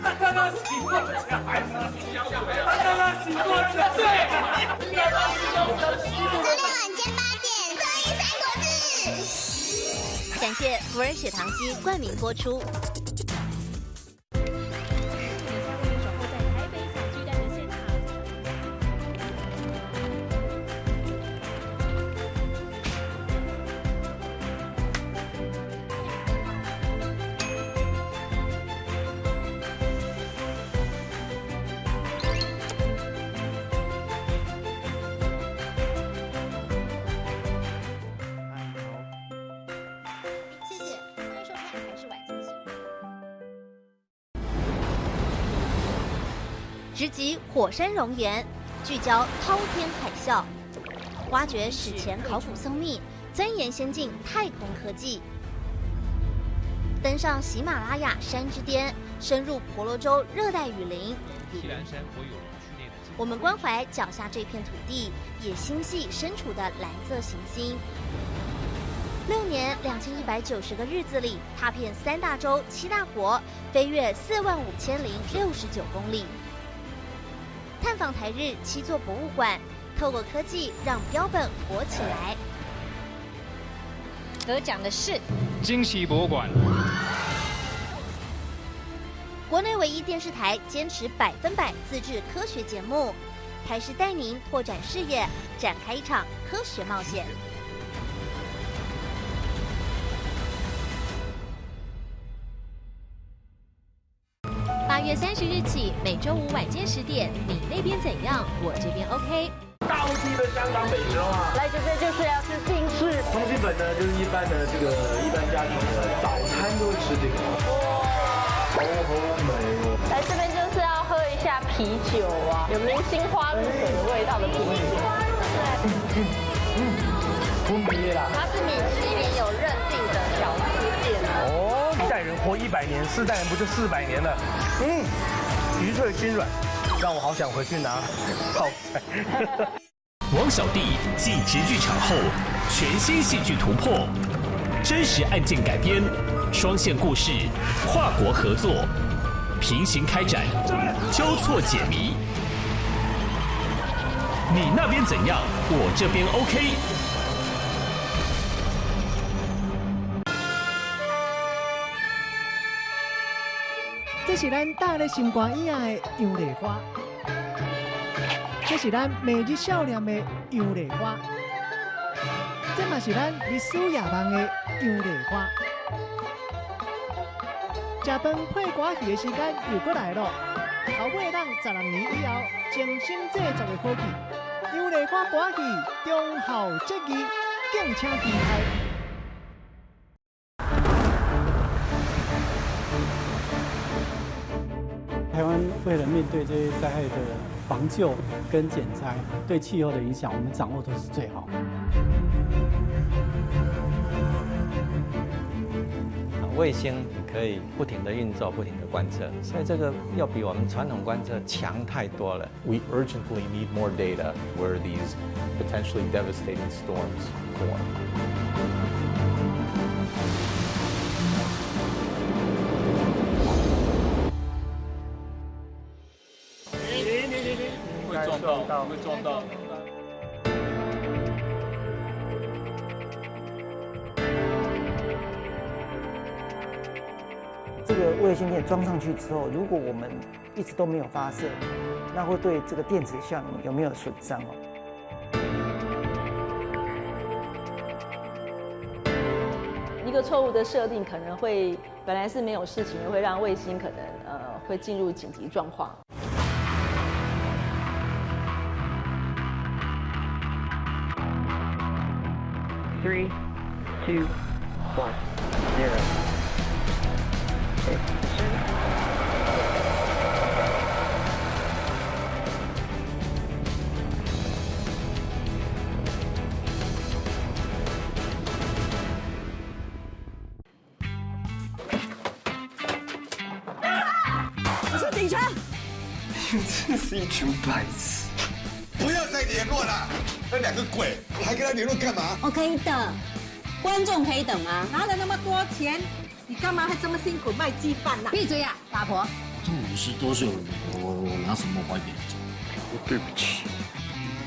他刚刚洗过脚，还是洗脚？他刚刚洗过脚，对。周六晚间8点，综艺三国志。感谢福尔血糖机冠名播出。直击火山熔岩，聚焦滔天海啸，挖掘史前考古僧秘，钻研先进太空科技，登上喜马拉雅山之巅，深入婆罗洲热带雨林。我们关怀脚下这片土地，也心系身处的蓝色行星。6年2190个日子里，踏遍3大洲7大国，飞越45069公里。探访台日7座博物馆，透过科技让标本活起来。得奖的是惊喜博物馆。国内唯一电视台坚持100%自制科学节目，台视带您拓展视野，展开一场科学冒险。8月30日起，每周五晚间10点，你那边怎样，我这边 OK。高级的香港美食啊！来这边就是要吃定式。通心粉呢，就是一般的这个一般家庭的早餐都会吃这个。哇，好好美哦！来这边就是要喝一下啤酒啊，有明星花露水的味道的啤酒。分别啦。它是米其林有认定的小吃店哦。一代人活100年，4代人不就400年了？嗯，鱼脆心软，让我好想回去拿泡菜。王小弟继直剧场后，全新戏剧突破，真实案件改编，双线故事，跨国合作，平行开展，交错解谜。你那边怎样？我这边 OK。这是咱搭咧心肝椅仔的杨丽花，这是咱明日少年的杨丽花，这嘛是咱历史夜望的杨丽花。食饭配歌戏的时间又阁来了，头尾人16年以后精心制作的好戏《杨丽花歌戏》忠孝节义，敬请期待。台湾为了面对这些灾害的防救跟减灾，对气候的影响，我们掌握都是最好。卫星可以不停的运作，不停的观测，所以这个要比我们传统观测强太多了。We urgently need more data where these potentially devastating storms form. 会撞到。这个卫星电装上去之后，如果我们一直都没有发射，那会对这个电子效能有没有损伤哦？一个错误的设定可能会本来是没有事情，会让卫星可能会进入紧急状况。3, 2, 1, 0. 警察！你们真是一群白痴！不要再联络了，那两个鬼，你还跟他联络干嘛？我可以等，观众可以等吗？拿了那么多钱，你干嘛还这么辛苦卖鸡饭呢？闭嘴呀，八婆！这50多岁，我拿什么还给你？我对不起。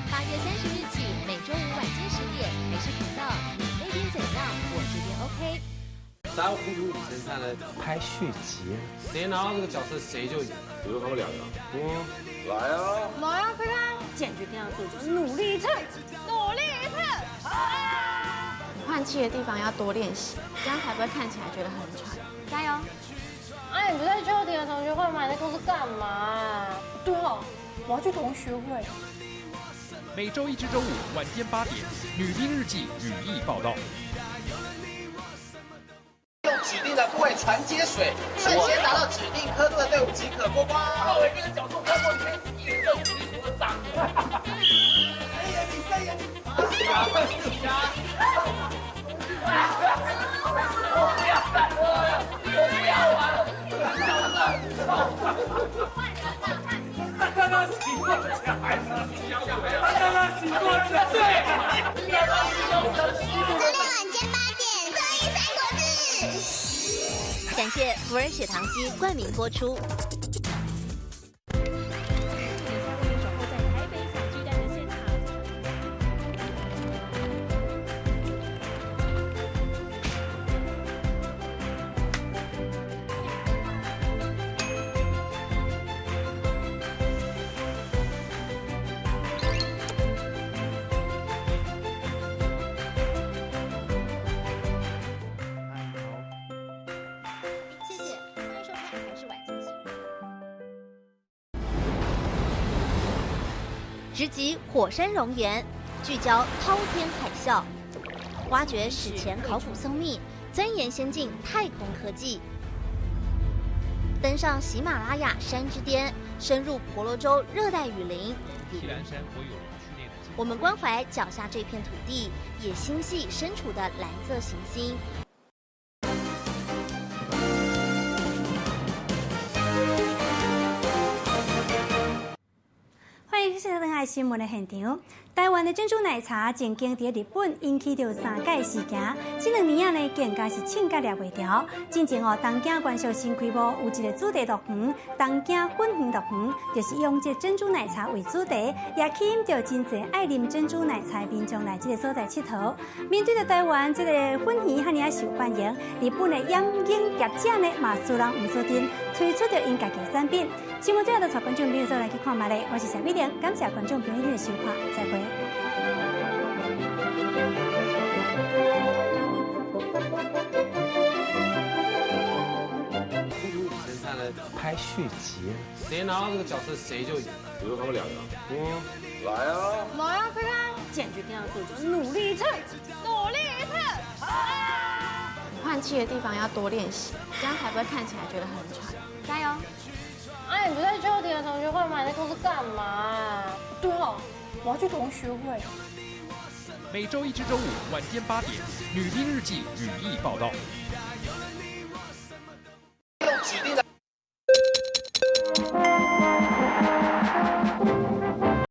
8月30日起，每周五晚间10点，台视频道，你那边怎样，我这边 OK。三糊涂神探来拍续集，谁拿到这个角色谁就赢。比如他们两个，来啊，来啊，飞开！坚决定要做，就努力一次，努力一次。换气的地方要多练习，这样才不会看起来觉得很喘。加油！哎，你不在秋田的同学会吗？你在公司干嘛？对哦，我要去同学会。每周一至周五晚间8点，《女兵日记》语义报道。用指定的部位传接水，率先达到指定刻度的队伍即可过关。我一个人角度看过，你可以一人就五力掌。哎呀，你三呀你！我不要了，我不要玩了，他刚刚洗过脚还是洗脚？他刚刚洗过脚，对。周六晚间8点，综艺三国志。感谢福尔血糖机冠名播出。谢谢，欢迎收看台视晚间新闻。直击火山熔岩，聚焦滔天海啸，挖掘史前考古僧秘，钻研先进太空科技，登上喜马拉雅山之巅，深入婆罗洲热带雨林。我们关怀脚下这片土地，也心系身处的蓝色行星。欢迎收看新闻的现场。台湾的珍珠奶茶曾经伫日本引起著三界事件，这2年啊呢，更加是唱甲掠袂牢。进前哦，东京关小新开幕有一个主题乐园，东京粉圆乐园，就是用这珍珠奶茶为主题，也吸引著真济爱啉珍珠奶茶的民众来这个所在𨑨迌。面对著台湾这个粉圆遐尔仔受欢迎，日本的饮饮业者呢，嘛输人毋输阵，推出著𪜶家己的产品。新闻最后，就带观众朋友做来去看觅咧。我是谢美玲，感谢观众朋友的收看，再会。神探来拍续集，谁拿到这个角色谁就赢。比如他们两个，来啊，来啊，飞开！坚决定要做，就努力一次，努力一次。换气的地方要多练习，这样才不会看起来觉得很喘。加油！哎，你不在秋田的同学会吗？你在公司干嘛？对哦，我要去同学会。每周一至周五晚间8点，《女兵日记》语义报道。